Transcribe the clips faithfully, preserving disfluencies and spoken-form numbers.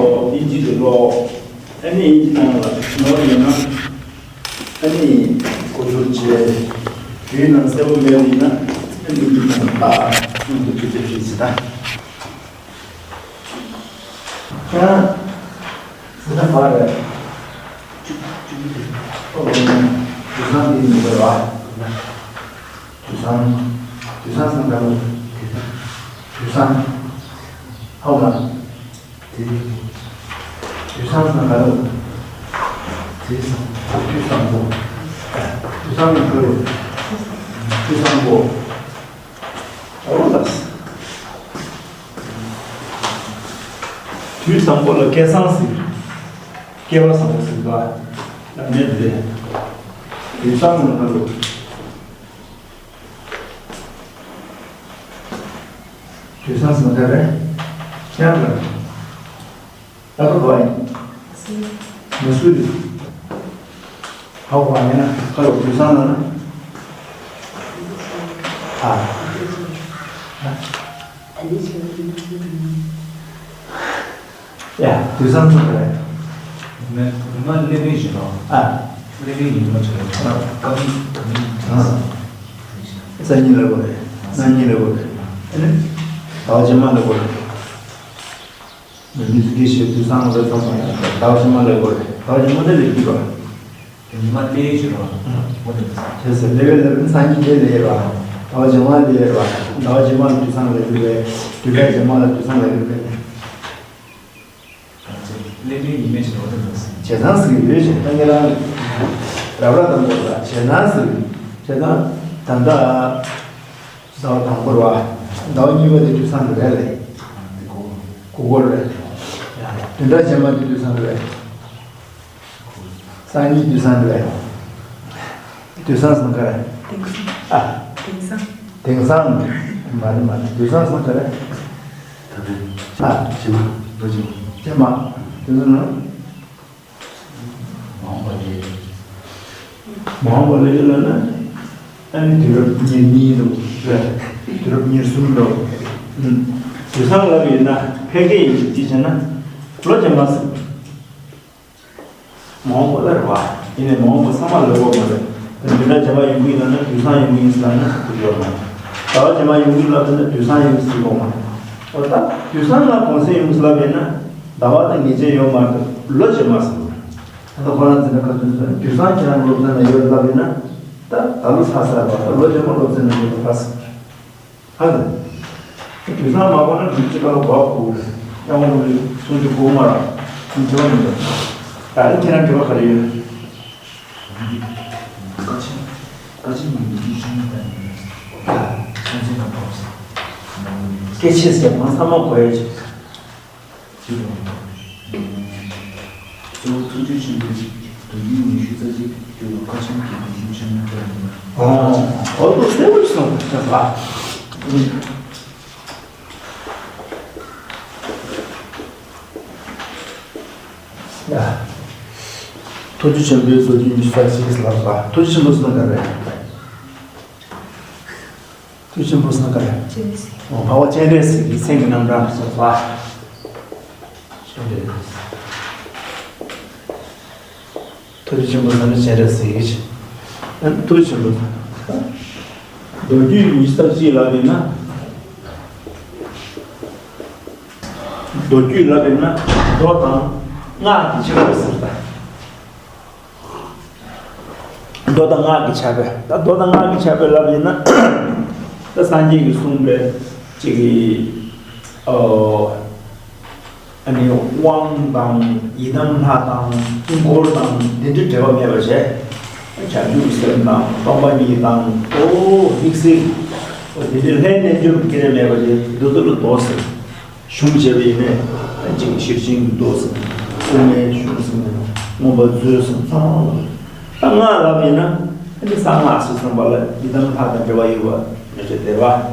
དབྱིན་ཇི་དུ་ཀློག་ཨ་ནི་དབྱིན་ཇི་ནང་ལ་ནོར་ཡོད་ན། ཨ་ནི་གོ་བསྡུར་བྱས། དེའི་ནང་གསལ་པོ་མེད་པ་ཡིན་ན། ཨ་ནི་དབྱིན་ཇི་ནང་ལ་ལྟ། སྔོན་དུ་ཅི་ཐེབས་ཤིག་ཟེར་ད། ཁྱེད་རང་ཟེར་ན་བར་རེད། ཨོ་དུས་སང་འདི་མི་དགོས་པ། དུས་སང་། དུས་སང་སང་ག་ལ། དུས་སང་། ཧོ་མ། དེ། དུས་སང་སང་ག་ལ། དུས་སང་། དུས་སང་པོ། དུས་སང་ནི་ག་ལ། དུས་སང་པོ། ཨོ་ལགས། དུས་བཟང་པོ་ལ་སྐལ་བཟང་ཟེར། སྐལ་བ་བཟང་པོ་ཟེར་བ། ལ་མེད་དེ། དུས་བཟང་ནང་ལ། དུས་བཟང་ཟེར་བ་རེད། ཡང་ལ། ད་ལྟ་བ་ཡིན། མ་སུ་རི། ཧ་གོ་བ་ཡིན་ན་ཁ་ལོ་དུས་སང་ལ་ན། ཨ། ཡ་དུས་སང་ཚོ་རེད། མེ་མ་ལེ་མེ་བཞིན་རོ། ཨ། ལེ་མེ་ཡིན་རོ་ཆེ་རོ། ཨ། ཀ་མི་ཀ་མི། ཨ། སང་ཉིན་ལ་གོ་རེད། གནངས་ཉིན་ལ་གོ་རེད། ཨ་ནི། ཟླ་བ་རྗེས་མ་ལ་གོ་རེད། མི་ཚེ་གི་ཞེས་དུས་སང་རེ་ཚང་མ་ཡང་ཟླ་བ་ཕྱི་མ་ལས་དགོས་རེད། ཟླ་བ་ཕྱི་མ་ལས་ལས་ཀྱི་རོ། ཉི་མ་ལས་ཀྱི་རོ། འོ་དེ་ཚ། བྱས་ཟེར་ལས་བའི་ལས་རིམ་སང་ཉིན་ལས་ལས་རོ། ཟླ་བ་རྗེས་མ་ལས་རོ། ཟླ་བ་རྗེས་མ་ལ་དུས་སང་ལས་རིམ་རེད། དུས་སྐབས་རྗེས་མ་ལ་དུས་སང་ལས་རིམ་རེད། ལས་མེད་ཉི་མའི་ཕྱིར་འོ་དེ་ཚ། བྱས་ཙང་ཟེར་གྱི་ཡོད་ཅེས་ད་ངེད་རང་རབ་ར་དང་པོ་ལ་བྱས་ཙང་ཟེར་གྱི་བྱས་ཙང་ད་ལྟ། ཟླ་བ་དང་པོ་རེད་བ། ཟླ་བ་གཉིས་པ་དེ་དུས་སང་རེད་ལེ། དགུ་དགུ་རེད། བདུན་ཕྲག་རྗེས་མ་དེ་དུས་སང་རེད། སང་ཉིན་དུས་སང་རེད། དུས་སང་སང་ག་རེད། དེང་སང་། ཨ། དེང་སང་། དེང་སང་། མ་རེད་མ་རེད། དུས་སང་སང་ག་རེད། ད་རེད། ཨ། རྗེས་མ། ལོ་རྗེས་མ། རྗེས་མ། དུས་སང་ནང་། མ་འོངས་པ་ལས། མ་འོངས་པ་ལས་ལབ་ན། ཨ་ནི་དུས་རབས་ཉེར་གཉིས་ལོ་རེད། དུས་རབས་ཉེར་གསུམ་ལོ། ཨུམ། དུས་སང་ལབ་ཡིན་ན་ཕལ་སྐད་ཡིན་གཅིག་བྱས་ན། ལོ་རྗེས་མ་ཟེར། མ་འོངས་པ་ལ་རེད་བ། ཡིན་ནའི་མ་འོངས་པ་ཚང་མ་ལབ་དགོས་མ་རེད། དེ་འདི་འདྲ་རྗེས་མ་ཡོང་གི་ཡིན་ལབ་ན་དུས་སང་ཡོང་གི་ཡིན་ལབ་ན་ཁོ་ཡོད་མ་རེད། ཟླ་བ་རྗེས་མ་ཡོང་གི་ལབ་ན་དུས་སང་ཡོང་གི་ཟེར་དགོས་མ་རེད། འོ་ད་དུས་སང་ལ་གུང་སེང་ཡོང་གི་ལབ་ཡིན་ན་ཟླ་བ་དང་ཉེར་བརྒྱད་ཡོད་མ་རེད། ལོ་རྗེས་མ་ཟེར་དགོས་རེད། ད་ལྟ་ཁོ་རང་འཛིན་གྲྭ་ཁ་ཚུན་ཚོད་དུས་སང་ཁྱེད་རང་སློབ་ཚན་ལ་ཡོད་ལབ་ཡིན་ན། ད་ད་ལོ་ཚར་ཚར་བ་ད་ལོ་རྗེས་མ་སློབ་ཚན་ལ་ཡོད་པ་ཚར་ཚར། ཧ་ལས། དུས་སང་མ་གོ་ན་དུས་ཚོད་ཁ་ལ་བབ་གོ་རེད། ཡང་འོང་རེད་སུམ་ཅུ་གོ་མ་ར་སུམ་ཅུ་བ་མི་འདུག་ད་རེས་ཁྱེད་རང་དྲི་བ་ག་རེ་ཡོད། བཀའ་ཆེན། བཀའ་ཆེན་མི་འདུག་ཆུང་ཆུང་ཡིན་ད་ཡིན་ན། ཡ། སུམ་ཅུ་ན་བབས་སོང་། སྐད་ཆེ་ཟེར་མང་ཚང་མ་གོ་ཡ་ཆེ། གཙོ་བོ་ཐུགས་རྗེ་ཆེན་པོས་མདོ་རྒྱུད་ཉི་ཤུ་རྩ་གཅིག་བསྒྱུར་བ་བཀའ་ཆེན་གྱི་སྡེ་བཞི་ཆེན་མོ་སྐོར་ཡིན་པ། ཨོ། འོ་དུ་གསལ་པོ་ཞིག་གསུངས་ཀྱང་ལ། ཡ། ཐུགས་རྗེ་ཆེན་པོས་མདོ་རྒྱུད་ཉི་ཤུ་རྩ་གཅིག་ལ་ལ་ཐུགས་རྗེ་ཆེན་པོ་གསུངས་ག་རེད། ཐུགས་ཆེན་པོ་སངས་རྒྱས། སྤྱན་རས་གཟིགས། འོ་འཕགས་པ་སྤྱན་རས་གཟིགས་ཀྱི་མཚན་གྱི་རྣམ་གྲངས་སོ་སོ། སྤྱན་རས་གཟིགས། ཐུགས་རྗེ་ཆེན་པོ་སངས་རྒྱས་སྤྱན་རས་གཟིགས། ཐུགས་རྗེ་ཆེན་པོ། མདོ་རྒྱུད་ཉི་ཤུ་རྩ་གཅིག་ལབ་ཡིན་ན། མདོ་རྒྱུད་ལབ་ཡིན་ན་མདོ་དང་སྔགས་ཀྱི་ཁྱད་པར་ཟེར་ད། མདོ་དང་སྔགས་ཀྱི་ཁྱད་པར། ད་མདོ་དང་སྔགས་ཀྱི་ཁྱད་པར་ལབ་ཡིན་ན། ད་སངས་རྒྱས་ཀྱིས་གསུངས་པའི་གཅིག་གི། ཨོ། ཨ་ནི་དབང་དང་ཡི་དམ་ལྷ་དང་དཀྱིལ་འཁོར་དང་དེ་འདྲའི་འབྲེལ་བ་མེད་པ་བྱས། བྱང་ཆུབ་སེམས་དང་སྟོང་པ་ཉིད་དང་། ཨོ་དམིགས་བསལ། ཨོ་དེ་འདྲའི་ལྷའི་རྣལ་འབྱོར་གྱི་སྐད་རེ་མེད་པ་བྱས་འདི་ཚོ་ལ་མདོ་ཟེར། གཞུང་བྱས་པ་ཡིན་ནའི། གཅིག་ཤེར་ཕྱིན་གྱི་མདོ་ཟེར། དབུ་མའི་གཞུང་ཟེར་ནས་མངོན་པ་མཛོད་ཟེར་ཚང་མ་ལ། ད་སྔགས་ལབ་ཡིན་ན། ཨ་ནི་གསང་སྔགས་སུ་གསུངས་པ་ལ་ཡི་དམ་ལྷ་དང་འབྲེལ་བ་ཡོད་པ་མི་ཚེ་བདེ་བ།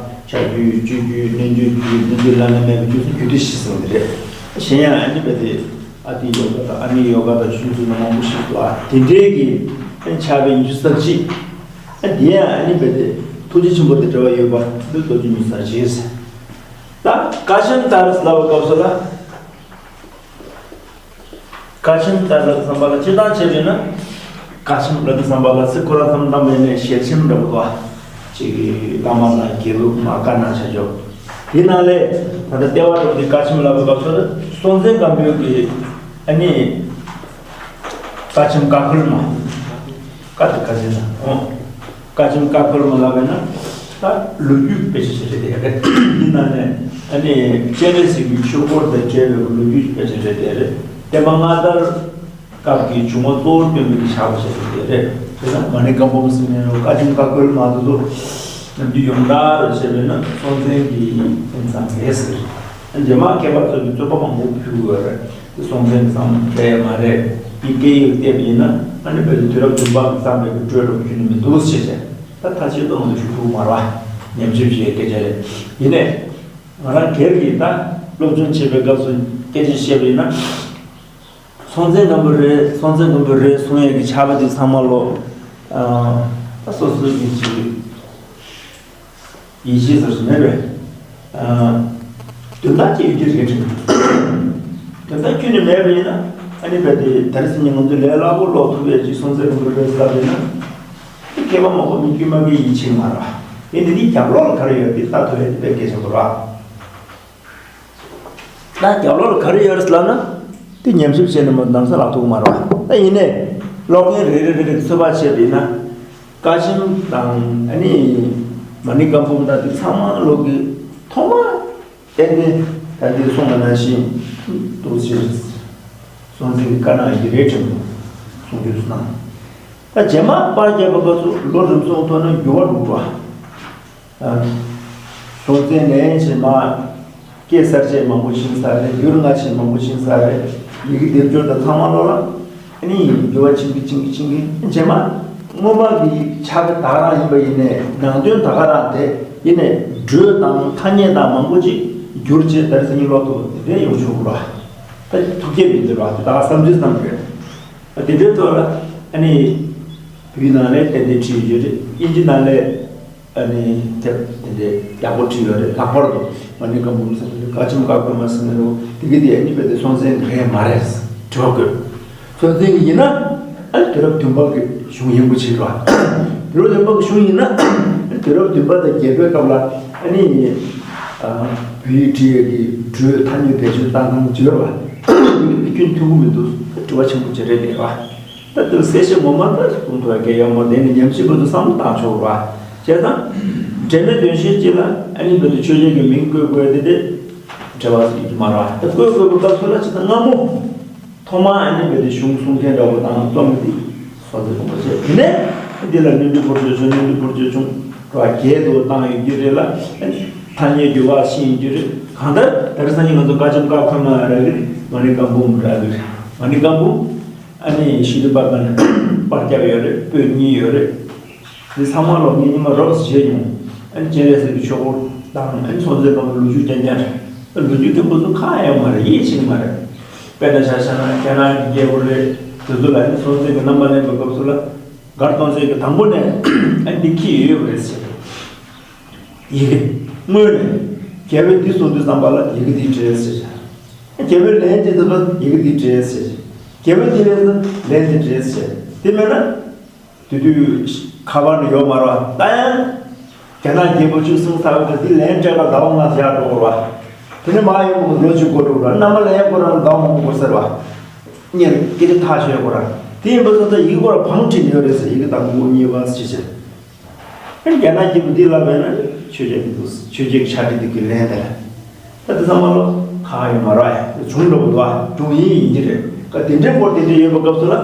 ཕྱག་རྒྱུད་སྤྱོད་རྒྱུད་རྣལ་འབྱོར་རྒྱུད་རྣལ་འབྱོར་བླ་ན་མེད་པའི་རྒྱུད་སོ་རྒྱུད་སྡེ་བཞི་ཟེར་བ་དེ་རེད། གཞན་ཡང་ཨ་ནི་བས་དེ་ཨ་ཏི་ཡོ་ག་དང་ཨ་ནི་ཡོ་ག་དང་གཞུང་ཚོ་ནང་མང་པོ་ཞིག་འདུག་ཨ་དེ་འདྲའི་གི་ཨ་ཆགས་པའི་ཉི་ཤུ་རྩ་གཅིག་ཨ་དེ་ཡང་ཨ་ནི་བས་དེ་ཐུགས་རྗེ་ཆེན་པོ་དང་འབྲེལ་བ་ཡོད་པ་འདི་མདོ་རྒྱུད་ཉི་ཤུ་རྩ་གཅིག་ད་བཀའ་ཆེན་ལྟར་ལབ་པའི་སྐབས་སུ་ལ། དཀའ་ཆེམས་ལྟར་ལ་བསམ་པ་ལ་སྤྱིར་བཏང་བྱས་པས་ན། དཀའ་ཆེམས་ལ་བསམ་པ་ལ་ཚིག་ཁོ་རང་བསམ་བཏང་བས་ནས་ཞལ་ཆེམས་འདྲ་པོ་འདུག་ཨ། ཅིག་གི་བླ་མ་ལ་དགེ་ལུགས་མ་དཀར་ནག་བྱ་ཆོག་དེ་ནང་ལས་ད་ལྟ་ལྟེ་བ་འདྲ་པོ་དེ་དཀའ་ཆེམས་ལབ་པའི་སྐབས་སུ་ལ་སྲོང་བཙན་སྒམ་པོའི་གི་ཨ་ནི། དཀའ་ཆེམས་བཀའ་འཁོལ་མ། བཀའ་དེ་བཀའ་ཆེམས་དང་ཨོ། བཀའ་ཆེམས་བཀའ་འཁོལ་མ་ལབ་པས་ན། ད་ལོ་རྒྱུས་དཔེ་ཆ་ཞིག་རེད་དེ་རེད། འདི་ནང་ནས་ཨ་ནི་སྤྱན་རས་གཟིགས་ཀྱི་ཆོས་སྐོར་དང་འབྲེལ་བའི་ལོ་རྒྱུས་དཔེ་ཆ་རེད་དེ་རེད། བསྟན་པ་སྔ་དར་སྐབས་ཀྱི་བྱུང་བ་གཙོ་བོར་སྟོན་པའི་གི་ཕྱག་དཔེ་ཆ་རེད་དེ་རེད། དེ་ན་མ་ཎི་བཀའ་འབུམ་ཟེར་མཁན་རེད། བཀའ་ཆེམས་བཀའ་འཁོལ་མ་དེ་ཚོ་ནམ་རྒྱུན་ཡོངས་གྲགས་རེད་བྱས་པས་ན་སྲོང་བཙན་གྱི་དེང་སང་རེད་ཟེར། རྗེས་མ་མཁས་པ་ཚོས་ཀྱི་རྩོད་པ་མང་པོ་ཕུལ་ཡོད་རེད། སྲོང་བཙན་བཟང་རེད་མ་རེད། དེ་སྐད་ཡིག་བལྟས་པ་ཡིན་ན་ཨ་ནི་བོད་དུ་དུས་རབས་བདུན་པ་གི་བརྩམས་པའི་གི་འགྲོས་འདྲ་པོ་ཁྱོན་ནས་མི་འདུག་ཟེར་བྱས། ད་ཐ་ཆད་གཏོང་དུ་ཞུ་ཐུབ་མ་རེད་བ། ཉམས་ཞིབ་བྱེད་སྐད་ཆ་རེད། ཡིན་ནའི་ང་རང་སྒེར་གྱིས་ད་སློབ་སྦྱོང་བྱེད་པའི་སྐབས་སུ་སྐད་ཆ་བཤད་པ་ཡིན་ན། སྲོང་བཙན་སྒམ་པོ་རེད། སྲོང་བཙན་སྒམ་པོ་རེད་གསུང་ཡས་ཀྱི་ཕྱག་དཔེ་དེ་ཚང་མ་ལོ། ཨ། ད་སོ་སོའི་གི་ཅིག་ཡིད་ཆེས་ཟེར་སུ་མེད་པས། ཨ། དོན་དག་ཅིག་ཡོད་ཀྱི་རེད་དྲན། དོན་དག་ཁྱོན་ནས་མེད་པ་ཡིན་ན་ཨ་ནི་རྦད་དེ་ད་རེས་ཉིན་ང་ཚོས་ལས་སླ་པོ་ཀློག་ཐུབ་པའི་ཅིག་སྲོང་བཙན་སྒམ་པོ་རེད་ཟེར་བ་ཡིན་ན། མཁས་པ་མང་པོ་མི་དཀྱུས་མ་གིས་ཡིད་ཆེས་མ་རེད། ཡིན་དེ་འདི་རྒྱབ་ལོགས་ལ་ག་རེ་ཡོད་དེ་ལྟ་ཐུབ་ཡས་དེ་དཔེ་གལ་ཆེན་པོ་རེད། ད་རྒྱབ་ལོགས་ལ་ག་རེ་ཡོད་རེད་ལབ་ན། དེ་ཉམས་ཞིབ་བྱས་ནས་མ་གཏོགས་ལམ་སང་ལབ་ཐུབ་ཀྱི་མ་རེད་བ། ད་ཡིན་ནའི་ཀློག་མཁན་རེ་རེ་རེ་རེ་ཚོད་དཔག་བྱས་པ་ཡིན་ན། བཀའ་ཆེམས་དང་ཨ་ནི་མ་ཎི་བཀའ་འབུམ་དང་དེ་ཚང་མ་ཀློག་གི་ཐོག་མ་ཏན་ཏན་ད་འདིར་གསུངས་པ་ནང་བཞིན་འདུག་ཟེར། སྲོང་བཙན་གྱི་བཀའ་གནང་ཡི་རེད་དྲན་པོ་གསུང་རྒྱུ་སུ་གནང་། ད་རྗེས་མ་པར་རྒྱབ་པ་སྐབས་སུ་ལོ་རིམ་བྱུང་ཐོག་ནས་འགྱུར་བ་འགྲོ་འགྲོ། སྲོང་བཙན་ནས་བྱས་མ། སྐད་གསར་བཅད་མང་པོ་ཕྱིན་ཚར་རེད། འགྱུར་སྔ་ཕྱིན་མང་པོ་ཕྱིན་ཚར་རེད། ཡི་གེ་སྡེབ་སྦྱོར་དང་ཚང་མ་ལོག་ལ་ཨ་ནི་འགྱུར་བ་ཕྱིན་གི་ཕྱིན་གི་ཕྱིན་གི་རྗེས་མ་སྔོན་མ་གི་ཕྱག་དཔེ་ད་ག་རང་ཡིན་པ་ཡིན་ནའི་ནང་དོན་ད་ག་རང་དེ་ཡིན་ནའི་འགྲོས་དང་ཐ་སྙད་དང་མང་པོ་ཅིག་འགྱུར་བྱས་ད་རེས་སང་ཉིན་ཀློག་ཐུབ་པ་དེ་འདྲའི་ཡོང་ཆོག་གི་རེད་བ། ད་ཐུགས་བསྐྱེད་མི་འདུག་རེད་བ། དེ་ད་ག་བསམ་ཚུལ་བསམ་གི་རེད། དེ་འདྲའི་ཐོག་ལ་ཨ་ནི་བོད་ནང་ལ་ཏན་ཏན་བྲིས་ཡོད་རེད། དབྱིན་ཇི་ནང་ལ་ཨ་ནི་དེབ་དེ་འདྲའི་ཡག་པོ་བྲིས་ཡོད་རེད། ལྷག་པར་དུ་མ་ཎི་བཀའ་འབུམ་ཟེར་ན་བཀའ་ཆེམས་བཀའ་འཁོར་མ་ཟེར་ན་རོ་དེ་གི་དེ་ཨ་ནི་རྦད་དེ་སྲོང་བཙན་གི་རེད་མ་རེད་དྲི་བ་བཀོད། སྲོང་བཙན་གི་ཡིན་ན་ཨ་ནི་དུས་རབས་བདུན་པ་གི་གཞུང་ཡིན་པོ་ཆེ་རེད་བ། དུས་རབས་བདུན་པ་གི་གཞུང་ཡིན་ན་ཨ་ནི་དུས་རབས་བདུན་པ་དང་བརྒྱད་པའི་སྐབས་ལ་ཨ་ནི་བོད་ཡིག་བྲིས་ཡས་ཀྱི་འགྲོས་ཐ་སྙད་བེད་སྤྱོད་བཏང་སྟངས་བརྗོད་པ་དེ་ཁྱོན་མཐུན་གི་མི་འདུག་དྲི་བ་ཆེན་པོ་ཅིག་རེད་དེ་བ། ད་དེ་གསལ་བཤད་ངོ་མ་ད་གསུང་ཐུབ་ཡ་གལ་ཡོད་མ་རེད། དེ་ནི་ཉམས་ཞིབ་པ་ཚོ་བསམ་བློ་བཏང་ཆོག་ར། བྱས་ཙང་། འབྲེལ་མེད་དོན་གཞན་གཅིག་ལ་ཨ་ནི་བོད་དུ་ཆོས་རྒྱལ་གྱི་མིང་བཀོད་དགོས་དེ་དེ་འབྲེལ་བ་ཡོད་ཀྱི་མ་རེད་བ། ད་བཀོད་དགོས་པའི་སྐབས་སུ་ལ་ཅི་ད་སྔ་མོ་ཐོག་མ་ཨ་ནི་བོད་དུ་གཞུང་གསུང་མཁན་འདྲ་པོ་དང་རྩོམ་པ་དེ་སོ་སོའི་དགོངས་པ་བཞེས། དེ་ནས་འདི་ལ་བསྣུན་འཕྲི་འབུར་བརྗོད་ཆུང་། བསྣུན་འཕྲི་འབུར་བརྗོད་ཆུང་ར་བརྒྱད་དུ་བཏང་ཡོད་ཀྱི་རེད་ལ། ཐ་སྙད་འགྱུར་བ་ཕྱིན་ཡོད་ཀྱི་རེད། གང་ལྟར་ད་རེས་སང་ཉིན་ང་ཚོ་བཀའ་ཆེམས་བཀའ་འཁོར་མ་རག་གི་རེད། མ་ཎི་བཀའ་འབུམ་རག་གི་རེད། མ་ཎི་བཀའ་འབུམ་ཨ་ནི་ཤེས་རིག་པ་ག་ནས་པར་རྒྱབ་ཡོད་རེད། པོད་གཉིས་ཡོད་རེད། འདི་ཚང་མ་ལོ་ངས་ཉི་མ་རོབ་ཙམ་བྱས་མྱོང་། ཨ་ནི་སྤྱན་རས་གཟིགས་ཀྱི་ཆོས་སྐོར་དང་ཨ་ནི་སྲོང་བཙན་སྒམ་པོའི་ལོ་རྒྱུས་རྐྱང་རྐྱང་རེད། ལོ་རྒྱུས་མཐོན་པོ་ཚོ་ཁག་ཡོད་མ་རེད། ཡིད་ཆེས་མ་རེད། དཔེར་ན་ཆ་བཞག་ན་རྒྱ་ནག་གི་རྒྱལ་པོ་རེད། དེ་ཚོ་ལ་ཨ་ནི་སྲོང་བཙན་གྱི་རྣམ་པ་ལེན་པའི་སྐབས་སུ་ལ་མགར་སྟོང་བཙན་གྱིས་དང་པོ་ནས་ཨ་ནི་འདི་འཁྱེར་ཡོད་ཡོད་པ་རེད་ཟེར། ཡི་གེ་སྔོན་ནས་རྒྱལ་པོས་འདི་གསུང་དུས་ཙམ་པ་ལ་ཡི་གེ་འདི་བྲིས་ཟེར། རྒྱལ་པོས་ལན་འདི་འདི་ལ་ཡི་གེ་འདི་བྲིས་ཟེར། རྒྱལ་པོས་འདི་ལན་ལན་འདི་བྲིས་ཟེར། དེ་མེད་ན། དེ་དུས་ཁ་པར་ནི་ཡོད་མ་རེད་བ། ད་ཡང་རྒྱ་ནག་རྒྱལ་པོ་ཆོས་གསུང་ཚར་བ་དེ་ལན་སྤྲད་ལ་ཟླ་བ་ལྔ་བཞག་འགྲོ་དགོས་རེད་བ། དེ་ནས་མ་ཡོང་བ་ལོ་གཅིག་འགོར་འགྲོ་རེད། མནའ་མ་ལན་ཁོ་རང་ཟླ་བ་མང་པོ་འགོར་ཟེར་བ། གཉེར་སྐད་ཆ་ཐག་ཆོད་ཡོད་ཁོ་རང་། དེ་ཡིན་པ་སོང་ཙང་ཡི་གེ་ཁོ་རང་བང་བྲིས་ནས་ཡོད་རེད་ཟེར། ཡི་གེ་དང་པོ་གཉིས་པ་ཞེས་བྱས། ཨ་ནི་རྒྱ་ནག་སྐྱེས་བུ་འདི་ལབ་པས་ན་ཆོས་རྒྱལ་གྱི་འདུག་ཆོས་རྒྱལ་གྱི་ཕྱག་བྲིས་འདི་གི་ལན་དེ་ལ། ད་དེ་ཚང་མ་ལོ་ཁག་ཡོད་མ་རེད་ཡ། བྱུང་འགྲོ་གི་འདུག་ཨ། བྱུང་ཡིན་ཡིན་གྱི་རེད། ཀ་དེ་འདྲའི་སྐོར་དེ་འདྲའི་ཡོད་པའི་སྐབས་སུ་ལ་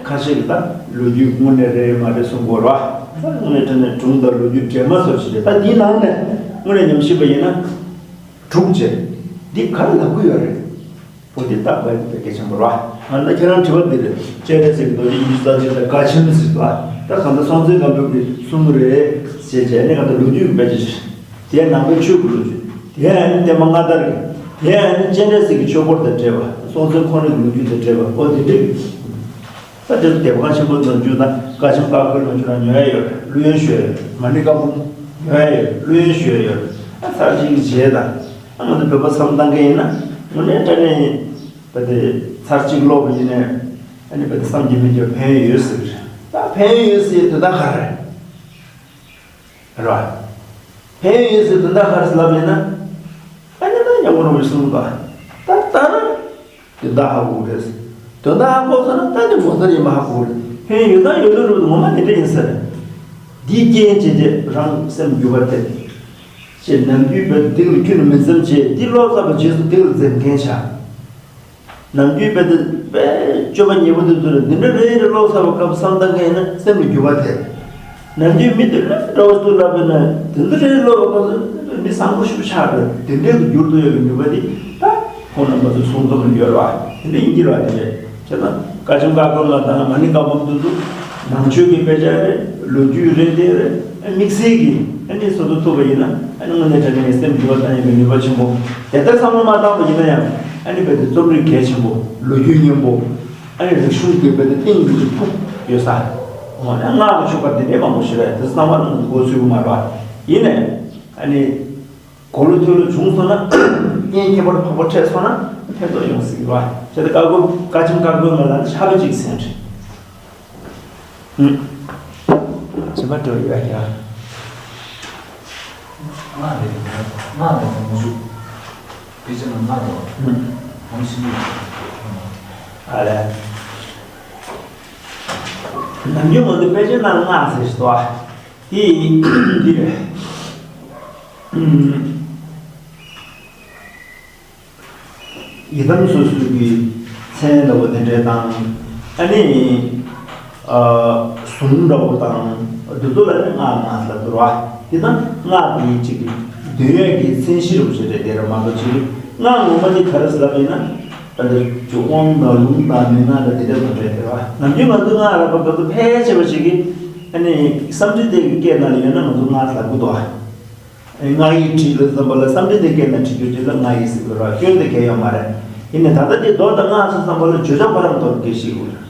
ཁ་ཤས་ཀྱིས་ད་ལོ་རྒྱུས་དངོས་གནས་རེད་མ་རེད་གསུང་དགོས་རེད་བ། ད་དངོས་གནས་དྲང་གནས་སྒྲུང་དང་ལོ་རྒྱུས་འདྲེས་མ་བཟོ་ཞིག་རེད། ད་འདིའི་ནང་ནས་དངོས་གནས་ཉམས་ཞིབ་པ་ཡིན་ན་སྒྲུང་བྱས་འདི་ག་རེ་ལབ་ཀྱི་ཡོད་རེད། པོ་འདི་རྟག་པར་འདི་གལ་ཆེན་པོ་རེད་བ། ང་ཚོ་ཁྱེད་རང་དྲི་བ་འདི་རེད། སྤྱན་རས་གཟིགས་ཀྱི་རྡོ་རྗེ་འཇིགས་བྱེད་རྩ་ཆེན་ཟེར་བ། ད་གང་ལྟར་སྲོང་བཙན་སྒམ་པོ་གི་གསུང་རེད་ཟེར་བྱས་ནས་གང་ལྟར་ལོ་རྒྱུས་ཀྱི་དཔེ་ཆ་ཞིག་དེ་ནང་པའི་ཆོས་ཀྱི་ལོ་རྒྱུས། དེ་ཨ་ནི་བསྟན་པ་སྔ་དར་གྱི། དེ་ཨ་ནི་སྤྱན་རས་གཟིགས་ཀྱི་ཆོས་སྐོར་དང་འབྲེལ་བ། སྲོང་བཙན་ཁོ་རང་གི་ལོ་རྒྱུས་དང་འབྲེལ་བ། ཨོ་དེ་འདྲ་གི། ད་དེ་ཚོ་དེབ་ཁང་ཆེན་པོ་ནང་བཅུག་ན་བཀའ་ཆེམས་བཀའ་འཁོལ་ནང་བཅུག་ན་ཉོ་ཡ་ཡོད་རེད། བླུ་ཡོན་ཞུ་ཡ་ཡོད་རེད། མ་ཎི་བཀའ་འབུམ་ཉོ་ཡ་ཡོད་རེད། བླུ་ཡོན་ཞུ་ཡ་ཡོད་རེད། ཨ་ཚར་གཅིག་གི་རྗེས་དང་། ཨ་ང་ཚོ་བོད་པ་བསམ་བཏང་མཁན་ཡིན་ན་དངོས་གནས་དྲང་གནས། བ་དེ་ཚར་གཅིག་ཀློག་པ་ཡིན་ནའི་ཨ་ནི་བ་དེ་བསམ་གྱིས་མི་ཁྱབ་པའི་ཕན་ཡོན་ཡོད་ཟེར་གི་རེད། ད་ཕན་ཡོན་ཡོད་ཟེར་དོན་དག་ག་རེ་རེད། རེད་བ། ཕན་ཡོན་ཡོད་ཟེར་དོན་དག་ག་རེ་ཟེར་ལབ་ཡིན་ན། ཨ་ནི་ད་ཉམས་མགོ་རིང་པོ་གསུངས་པ། ད་ལྟ་ན་དོན་དག་ཧ་གོ་གི་རེད། དོན་དག་ཧ་གོ་སོང་ན་ད་དེ་མོ་ཚར་ཡིན་པ་ཧ་གོ་གི་རེད། ཕན་ཡོད་ད་ཡོད་ལོ་རུ་ངོ་མ་དེ་འདྲ་ཡིན་ཟེར། འདིའི་རྐྱེན་བྱས་ཏེ་རང་སེམས་འགྱུར་བ་ཐེབས། ཅེས་ནམ་རྒྱུན་བས་སྡིག་ལ་ཁྱོན་ནས་མི་འཛེམ་བྱས། འདི་ཀློག་ཚར་བའི་རྗེས་སུ་སྡིག་ལ་འཛེམ་མཁན་བྱ། ནམ་རྒྱུན་བས་དེ་བས་སྤྱོད་པ་ཉེས་པོ་དེ་ཚོ་ལ་འདི་འདྲ་རེ་རེ་ཀློག་ཚར་བའི་སྐབས་སུ་བསམ་བཏང་མཁན་ཡིན་ན་སེམས་ལ་འགྱུར་བ་ཐེབས། ནམ་རྒྱུན་མི་དེ་འདྲ་འདྲ་བོ་ཞིག་ལབ་པ་ཡིན་ན་དེ་འདྲ་རེ་རེ་ཀློག་པའི་སྐབས་སུ་མི་བཟང་པོ་ཞིག་ཆགས་པའི་དེ་འདྲའི་འགྱུར་དུ་ཡོད་པའི་ནུས་པ་དེ་ད་ཁོང་རྣམ་པ་ཚོ་གསུང་རྩོམ་ལ་ཡོད་རེད་བ། དེ་འདྲ་ཡིན་གྱི་རེད་བ། དེ་འདྲ་བྱས་ན་བཀའ་ཆེམས་བཀའ་བསྒོམ་ལ་དང་མ་ཎི་བཀའ་བསྒོམ་དེ་ཚོ་ནང་ཆོས་ཀྱི་དཔེ་ཆ་རེད། ལོ་རྒྱུས་རེད། དེ་རེད། དམིགས་བསལ་གྱི་ཨ་ནི་སོ་སོ་ཐུབ་པ་ཡིན་ན་ཨ་ནི་དངོས་གནས་དྲང་གནས་སེམས་འགྱུར་བ་བཏང་ཡས་པའི་ནུས་པ་ཆེན་པོ། དེ་ལྟར་བསམ་བློ་མ་བཏང་པ་ཡིན་ན་ཡང་ཨ་ནི་རྦད་དེ་རྩོམ་རིག་གལ་ཆེན་པོ། ལོ་རྒྱུས་སྙན་པོ། ཨ་ནི་རིག་གཞུང་གི་རྦད་དེ་གཏིང་གི་ཕུག་ཡོད་ས། འོ་ན་སྔགས་ཀྱི་ཆོ་ག་འདི་འདྲའི་མང་པོ་ཞིག་རེད། དེ་ཚོ་ཚང་མ་ལ་མགོ་ཚོད་ཀྱི་མ་རེད་བ། ཡིན་ནའི་ཨ་ནི་གོ་ལོ་ཐོས་ལོ་བྱུང་སོང་ན་རྐྱེན་ཁྱད་པར་འཕགས་པ་འཕྲད་སོང་ན་ཕན་ཐོགས་ཡོང་སྲིད་པ། བྱས་ཏེ་བཀའ་བསྒོ་བཀའ་ཆེམས་བཀའ་བསྒོ་མ་ལ་ནི་ཆར་པ་གཅིག་ཟིན་རེད། ཨུམ། བྱེད་པ་འགྲོ་ཡོད་ཡ། ང་རེད། ང་རེད། ང་ཚོ་དཔེ་ཆ་ནང་ང་རེད། ཨུམ། ང་ཤི་ནི། ཨ་ལས། ནམ་རྒྱུན་ང་ཚོ་དཔེ་ཆ་ནང་ང་ཟེར་ཞིག་འདུག་ཨ། དེ་འདི་རེད། ཨུམ། ཡི་དམ་སོ་སོའི་གི་མཚན་ལྟ་བུ་དེ་འདྲ་དང་། ཨ་ནི་ཨ་གཟུངས་འདྲ་བོ་དང་འདི་ཚོ་ལ་ནི་སྔགས་སྔགས་ལབ་དགོས་རེད་བ། དེ་དང་སྔགས་དེ་ཅིག་གི་འདོན་ཡས་ཀྱི་མཚན་གཞི་རུ་བྱས་ཏེ་དེ་རེད་མ་གཏོགས་ཅིག་སྔགས་ངོ་མ་དེ་ག་རེ་ཟེར་ལབ་ཡིན་ན། ད་ལྟ་ཅིག་དབང་དང་ལུང་དང་མན་ངག་དང་དེ་འདྲ་དང་འབྲེལ་ཏེ་རེད་བ། ནམ་རྒྱུན་ང་ཚོ་སྔགས་ལབ་པ་སྐབས་སུ་ཕལ་ཆེ་བ་ཞིག་གིས་ཨ་ནི་བསམ་གྲུབ་དེ་གི་སྐད་ནང་ལ་ཡོད་ན་ང་ཚོ་སྔགས་ལབ་དགོས་འདུག་བ། སྔགས་ཡིག་བྲིས་ལ་བསམ་པ་ལ་བསམ་གྲུབ་དེ་སྐད་ནང་བྲིས་རྒྱུ་དེ་ལ་སྔགས་ཡིག་ཟེར་དགོས་ར། སྐྱོན་དེ་གལ་ཡོད་མ་རེད། ཡིན་ནའི་ད་ལྟ་དེ་མདོ་དང་སྔགས་སུ་བསམ་པ་ལ་བརྗོད་བྱ་ཁོ་རང་མདོར་གལ་ཆེ་གི་རེད།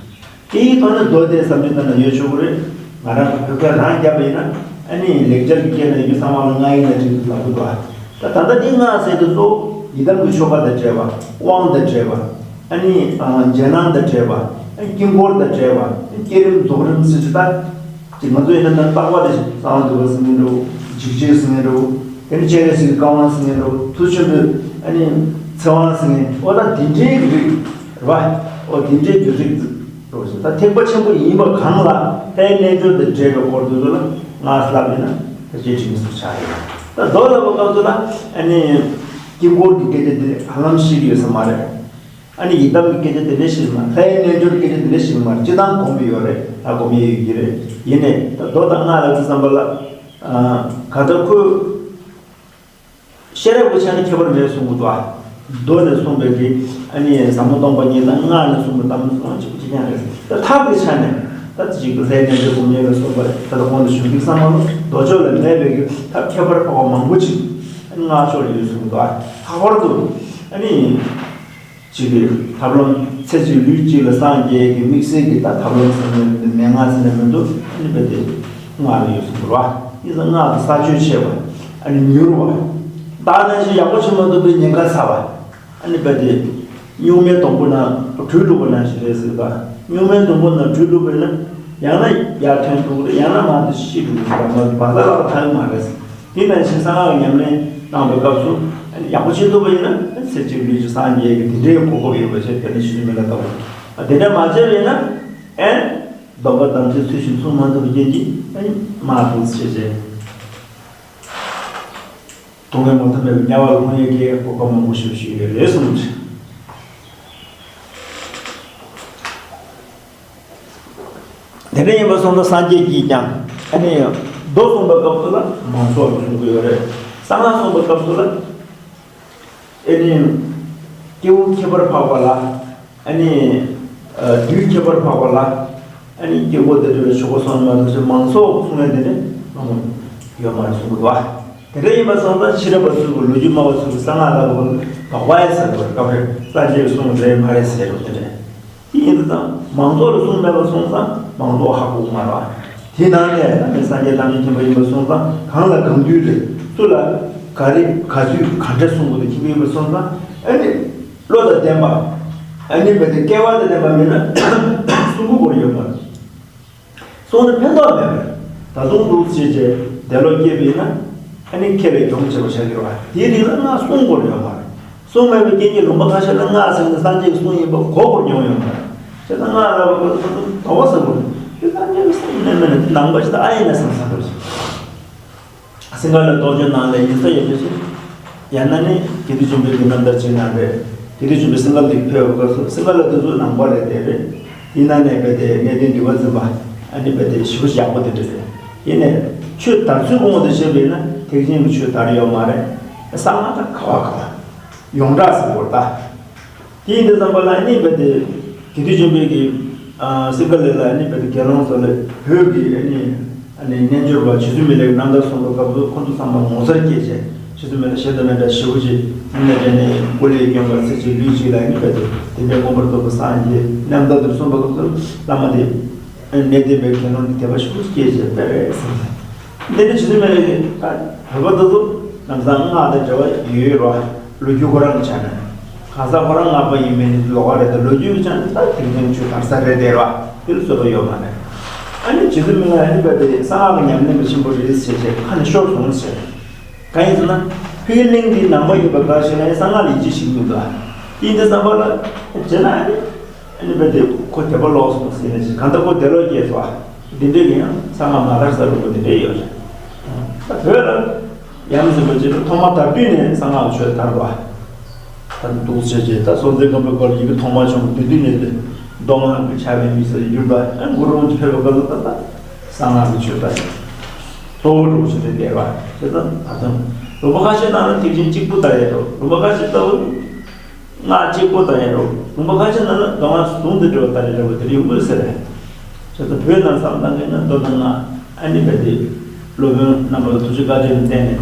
དེའི་ཐོག་ནས་མདོ་དེ་བསམ་གྲུབ་ནང་ན་ཡོད་ཆོག་གི་རེད། ང་རང་གི་བོད་སྐད་རང་བརྒྱབ་པ་ཡིན་ན་ཨ་ནི་ལེགས་སྦྱར་གྱི་སྐད་ནང་ཡོད་རྒྱུ་ཚང་མ་ལ་སྔགས་ཡིག་ནང་བྲིས་འདུག་ལབ་གི་འདུག་ཨ། ད་ད་ལྟ་དེ་སྔགས་ཟེར་དུས་གཙོ་བོ་ཡི་དམ་གྱི་ཆོ་ག་དང་འབྲེལ་བ། དབང་དང་འབྲེལ་བ། ཨ་ནི་ཨ་རྗེས་གནང་དང་འབྲེལ་བ། ཨ་དཀྱིལ་འཁོར་དང་འབྲེལ་བ། ཨ་བསྐྱེད་རིམ་རྫོགས་རིམ་ཟེར་གྱི་ད། ཅིག་ང་ཚོ་ཡིན་ན་ད་བརྟག་པ་དེ་གསང་བ་འདུས་པ་ཟེར་མཁན་འདྲ་བོ། འཇིགས་བྱེད་ཟེར་མཁན་འདྲ་བོ། དེ་ནས་སྤྱན་རས་གཟིགས་ཀྱི་བཀའ་དབང་ཟེར་མཁན་འདྲ་བོ། མཐུ་ཆེན་པོའི་ཨ་ནི་ཚེ་དབང་ཟེར་མཁན། ཨོ་ད་དེ་འདྲའི་རིགས་རེད་བ། ཨོ་དེ་འདྲའི་རྒྱུད་རིགས་འདྲ་བོ་ཞིག་ད་ཐེག་པ་ཆེན་པོ་ཡིན་པ་གང་ལ་ལྷའི་རྣལ་འབྱོར་དང་འབྲེལ་བའི་སྐོར་དེ་ཚོ་ལ་སྔགས་ལབ་ཡིན་ན་ད་ཅིག་དྲི་མི་ཚུགས་ཆགས་རེད། ད་མདོ་ལབ་པའི་སྐབས་སུ་ལ་ཨ་ནི་དཀྱིལ་འཁོར་གྱི་སྐད་ཆ་དེ་ཧ་ལམ་ཤེས་ཀྱི་ཡོད་ས་མ་རེད། ཨ་ནི་ཡི་དམ་གྱི་སྐད་ཆ་དེ་འདྲ་ཞིག་མ། ལྷའི་རྣལ་འབྱོར་སྐད་ཆ་དེ་འདྲ་ཞིག་མ། སྤྱིར་བཏང་གོ་མི་ཡོད་རེད། ད་གོ་མི་ཡོད་ཀྱི་རེད། ཡིན་ནའི་ད་མདོ་དང་སྔགས་ལ་ཅི་བསམ་པ་ལ། ཨ་ག་ད་ཁོས་ཤེས་རབ་ཀྱི་ཆ་ནས་ཁྱད་པར་མེད་གསུང་གི་འདུག་ཨ། མདོ་ནས་གསུངས་པའི་གི་ཨ་ནི་ཟབ་མོ་སྟོང་པ་ཉིད་དང་སྔགས་ནས་གསུངས་པའི་དམ་གསུང་གཅིག་པ་གཅིག་རྐྱང་རེད། ད་ཐབས་ཀྱི་ཆ་ནས་ད་ཅིག་ལྷའི་རྣལ་འབྱོར་སྒོམ་ཉེས་ལ་སོགས་པ་ད་ལྟ་གོང་དུ་ཞུས་པའི་བསམ་པ་ལ་མདོ་ཕྱོགས་ལ་མེད་པའི་གི་ཐབས་ཁྱད་པར་འཕགས་པ་མང་པོ་ཅིག་ཨ་ནི་སྔགས་ཕྱོགས་ལ་ཡོད་གསུངས་གི་འདུག་ཨ། ལྷག་པར་དུ་ཨ་ནི། གཅིག་གི་ཐབས་ལམ་ཚེ་གཅིག་ལུས་གཅིག་ལ་སངས་རྒྱས་ཀྱི་དམིགས་བསལ་གྱི་ད་ཐབས་ལམ་ཟེར་ནས་མན་ངག་ཟེར་ནས་མི་འདུག་ཨ་ནི་རྦད་དེ་སྔགས་ལ་ཡོད་གསུངས་པ་རེད་བ། ཨིན་ཙང་སྔགས་ཀྱི་ས་ཆོད་ཆེ་བ། ཨ་ནི་མྱུར་བ། བདག་ནང་བཞིན་ཡག་པོ་བྱེད་མ་ཐུབ་པའི་ཉེན་ཁ་ཚ་བ། ཨ་ནི་རྦད་དེ་སྨྱུག་མའི་སྡོང་པོ་ནང་གྲུ་བླུགས་པ་ནང་བཞིན་རེད་ཟེར་བ། སྨྱུག་མའི་སྡོང་པོ་ནང་གྲུ་བླུགས་པས་ན་ཡང་ན་ཡར་ཐོན་ཐུབ་ཀྱི་རེད། ཡང་ན་མར་དུ་ཤི་འགྲོ་གི་རེད། བ་བ་ཟ་ལ་ཐག་མ་རེད། དེ་ནང་བཞིན་གསང་སྔགས་ཉམས་ལེན་གནང་བའི་སྐབས་སུ་ཡག་པོ་བྱེད་ཐུབ་པ་ཡིན་ན་ཚེ་གཅིག་ལུས་གཅིག་སངས་རྒྱས་ཀྱི་དེ་འདྲའི་གོ་སྐབས་ཡོད་པ་ཞིག་དཔེར་ན་ཤི་ནུ་མི་ལ་ལྟ་བུ། དེ་འདྲ་མ་བྱས་པ་ཡིན་ན་ཨེ་སྡོམ་པ་དམ་ཚིག་ཚུལ་བཞིན་བསྲུང་མ་ཐུབ་པའི་རྐྱེན་གྱིས་ཨེ་མ་ཐུག་ཚེ་ཆེ། སྡུག་བསྔལ་མ་ཐོབ་པའི་དམྱལ་བ་ལ་ལྷུང་ཡས་ཀྱི་གོ་སྐབས་མང་པོ་ཞིག་ཞིག་ཡོད་རེད་གསུངས། དེ་འདྲ་ཡིན་པ་སོང་ཙང་སངས་རྒྱས་ཀྱིས་ཀྱང་ཨ་ནི་མདོ་གསུངས་པའི་སྐབས་སུ་ལ་མང་ཚོགས་ལ་གསུང་གི་ཡོད་རེད། གསང་སྔགས་གསུངས་པའི་སྐབས་སུ་ལ་ཨ་ནི་སྐྱེས་བུ་ཁྱད་པར་འཕགས་པ་ལ་ཨ་ནི་བདུད་ཁྱད་པར་འཕགས་པ་ལ་ཨ་ནི་སྐྱེ་བོ་དེ་འདྲ་བའི་ཆོས་གོས་གསུངས་མ་ཐུབ་ཚེ་མང་ཚོགས་གསུང་ཡ་དེ་འདྲ་མང་པོ་ཡོད་མ་རེད་གསུང་གི་འདུག་བ། དེ་འདྲ་ཡིན་པ་སོང་ཙང་ཕྱི་རབས་པ་ཚོས་ལོ་རྒྱུས་སྨྲ་བ་ཚོས་གསང་སྔགས་ལ་བོད་བག་བ་ཡི་ཟེར་བར་སྐབས་རེ་སངས་རྒྱས་གསུང་རེད་མ་རེད་ཟེར་རོ། དེ་འདྲ་དེ་ཡིན་དུས་ཙང་མང་ཚོགས་ལ་གསུང་མེད་པ་སོང་ཙང་མང་ཚོགས་ཧ་གོ་མ་རེད། དེ་ནང་ནས་ད་ནི་སངས་རྒྱས་ཐམས་ཅད་མཁྱེན་པ་ཡིན་པ་སོང་ཙང་གང་ལ་གང་འདུལ་རེད། སུ་ལ་ག་རེ་ག་དུས་ག་འདྲ་གསུང་དགོས་དེ་མཁྱེན་པ་ཡིན་པ་སོང་ཙང་ཨ་ནི་བློ་དང་ལྡན་པ། ཨ་ནི་བས་དེ་སྐལ་བ་དང་ལྡན་པ་མིན་ན་གསུང་གི་སྐོར་ཡོད་མ་རེད། གསུངས་ན་ཕན་ཐོགས་མེད་པས། ད་དུང་འདུག་ཅེས་བྱས་དེ་ལོ་སྐྱེས་པ་ཡིན་ན་ཨ་ནི་ཁྱེད་ལས་གྱོང་ཆེ་བ་ཆགས་ཀྱི་རེད་བ། དེའི་རིགས་ལ་སྔགས་གསུང་དགོས་ཡོད་མ་རེད། གསུང་མེད་པའི་རྐྱེན་གྱིས་ལུང་པ་ཁ་ཤས་ལ་སྔགས་ཟེར་ནས་སངས་རྒྱས་ཀྱི་གསུང་ཡིན་པ་གོ་དགོས་མྱོང་ཡོད་མ་རེད། བྱས་ཙང་སྔགས་ལབ་པ་ཁོ་ཚོ་དོགས་པ་ཟ་དགོས་རེད། དེ་སངས་རྒྱས་ཀྱི་གསུང་མིན་ན་མིན་ན་དེ་ནང་པ་ཞིག་ད་ཨ་ཡིན་ན་བསམ་བསམ་འགྲོ་ཞིག་སིང་ག་ལ་རྟོགས་བརྗོད་ནང་ལ་ཡིན་ས་ཡོད་པའི་ཕྱིར། ཡང་ན་ནི་དགེ་འདུན་ཆོས་འཕེལ་གྱི་རྣམ་ཐར་ཅིག་ནང་རེད། དགེ་འདུན་ཆོས་འཕེལ་སིང་ག་ལ་ཕེབས་པའི་སྐབས་སུ་སིང་ག་ལ་དེ་ཚོ་ནང་པ་རེད་དེ་རེད། ཡིན་ན་ནས་རྦད་དེ་གནས་བརྟན་འདུས་པ་འཛིན་པ་ཨ་ནི་རྦད་དེ་ཞེ་པོ་ཡག་པོ་དེ་འདྲ་རེད། ཡིན་ནས་ཆོས་དར་ཚུལ་དགོངས་དེ་བཤད་པས་ན་ཐེག་ཆེན་གྱི་ཆོས་དར་ཡོད་མ་རེད། གསང་སྔགས་དང་ག་བ་ག་བ་ཡོངས་གྲགས་ཟེར་བ་རེད་ད། དེ་ཡིན་དུས་ཙམ་པ་ལ་ནི་རྦད་དེ་དགེ་འདུན་ཆོས་འཕེལ་གྱི་ཨ་སིང་ག་ལ་ལ་ནི་རྦད་དེ་དགེ་སློང་ཚོ་ལ་བོད་ཀྱི་ཨ་ནི་ཨ་ནི་རྣལ་འབྱོར་པ་རྗེ་བཙུན་མི་ལའི་རྣམ་ཐར་གསུངས་པའི་སྐབས་སུ་ཁོ་ཚོ་ཚང་མ་ངོ་མཚར་སྐྱེས་བྱས་རྗེ་བཙུན་མི་ལ་ཞེ་དྲག་མེད་འདྲ་ཞེ་པོ་ཅིག་ནི་ལ་དེ་ནས་སྐུ་ལས་བསྐྱོན་པ་ཚེ་གཅིག་ལུས་གཅིག་ལ་ནི་རྦད་དེ་དེ་འདྲའི་མངོན་པར་རྫོགས་པའི་སངས་རྒྱས་རྣམ་ཐར་དེ་གསུངས་པའི་སྐབས་སུ་བླ་མ་དེ་གནས་བརྟན་པའི་དགེ་སློང་དེ་དད་པ་ཞེ་པོ་སྐྱེས་བྱས་དཔེ་རེད་ཟེར་ནས་འདི་ནི་རྗེ་བཙུན་མི་ལའི་གི་ད་བོད་པ་དེ་ཚོ་ལམ་སང་སྔགས་དང་འབྲེལ་བ་ཡོད་རེད་བ། ལོ་རྒྱུས་ཁོ་རང་གི་ཆ་ནས། གང་ཟག་ཁོ་རང་སྔགས་པ་ཡིན་མིན་ནི་ལོགས་ཀ་རེད་དེ་ལོ་རྒྱུས་ཀྱི་ཆ་ནས་ད་དེང་སང་ཆོས་དར་ས་རེད་དེ་རེད་བ། དེ་ལ་བཟོད་པ་ཡོད་མ་རེད། ཨ་ནི་རྗེ་བཙུན་མི་ལ་ཨ་ནི་རྦད་དེ་གསང་སྔགས་ཀྱི་ཉམས་ལེན་པ་ཆེན་པོ་རེད་ཟེར་བྱས་ཁ་ནས་ཤོར་སོང་ཟེར། གང་ཡིན་ཟེར་ན། ཕ་གིའི་གླིང་འདིའི་ནང་པ་ཡིན་པ་འགའ་ཞིག་ལ་ཡང་གསང་སྔགས་ལ་ཡིད་ཆེས་བྱེད་ཀྱི་མི་འདུག་ཨ། དེ་ཡིན་དུས་ཙམ་པ་ལ། བྱས་ན་ཨ་ནི། ཨ་ནི་རྦད་དེ་ཁོ་དད་པ་ལོག་སོང་ཟེར་ནས་ཅིག་གང་ལྟར་ཁོ་དེ་ལོག་སྐྱེས་སོ། འདི་འདྲས་ཀྱི་ཡང་ཚང་མ་མ་དར་ས་རུ་ཁོ་འདི་འདྲས་ཡོད་རེད། ད་བོད་ལ་ཡ་མཚན་པ་ཅིག་ལ་ཐོག་མ་དར་དུས་ནས་གསང་སྔགས་ཆོས་དར་བ། ད་འདུག་བྱས་རྗེས་ད་སྲོང་བཙན་སྒམ་པོའི་སྐབས་ལ་ཡི་གེ་ཐོག་མ་བྱུང་བ་དེ་དུས་ནས་དེ་མདོ་སྔགས་ཀྱི་ཆ་བའི་མི་སེར་གྱུར་པ་ཨ་གུ་རུ་ཆོས་འཕེལ་བའི་སྐབས་ལ་ད་ད་གསང་སྔགས་ཀྱི་ཆོས་དར་གཙོ་བོ་འགྲོ་བ་ཆོས་དར་བསྡད་པ་དེ་ད་ད་དུང་ལུང་པ་ཁ་ཤས་ནང་ལ་ཐེག་ཆེན་གཅིག་པུ་དར་ཡས་འགྲོ་ལུང་པ་ཁ་ཤས་ལྟ་བུ། སྔགས་གཅིག་པོ་དང་ཡང་རུང་ལུང་པ་ཁ་ཤས་ནང་ལ་མདོ་སྔགས་ཟུང་དུ་འབྲེལ་བ་ལྟར་འབྲེལ་བ་དེ་ཡོང་གི་ཟེར། བྱས་ཙང་བོད་ནང་བསམ་བློ་བཏང་གིན་ན་མདོ་དང་སྔགས་ཨ་ནི་རྦད་དེ་སློབ་དཔོན་རྣམ་པ་ལ་ཐུགས་རྗེ་བཀའ་དྲིན་བརྟེན་ནས་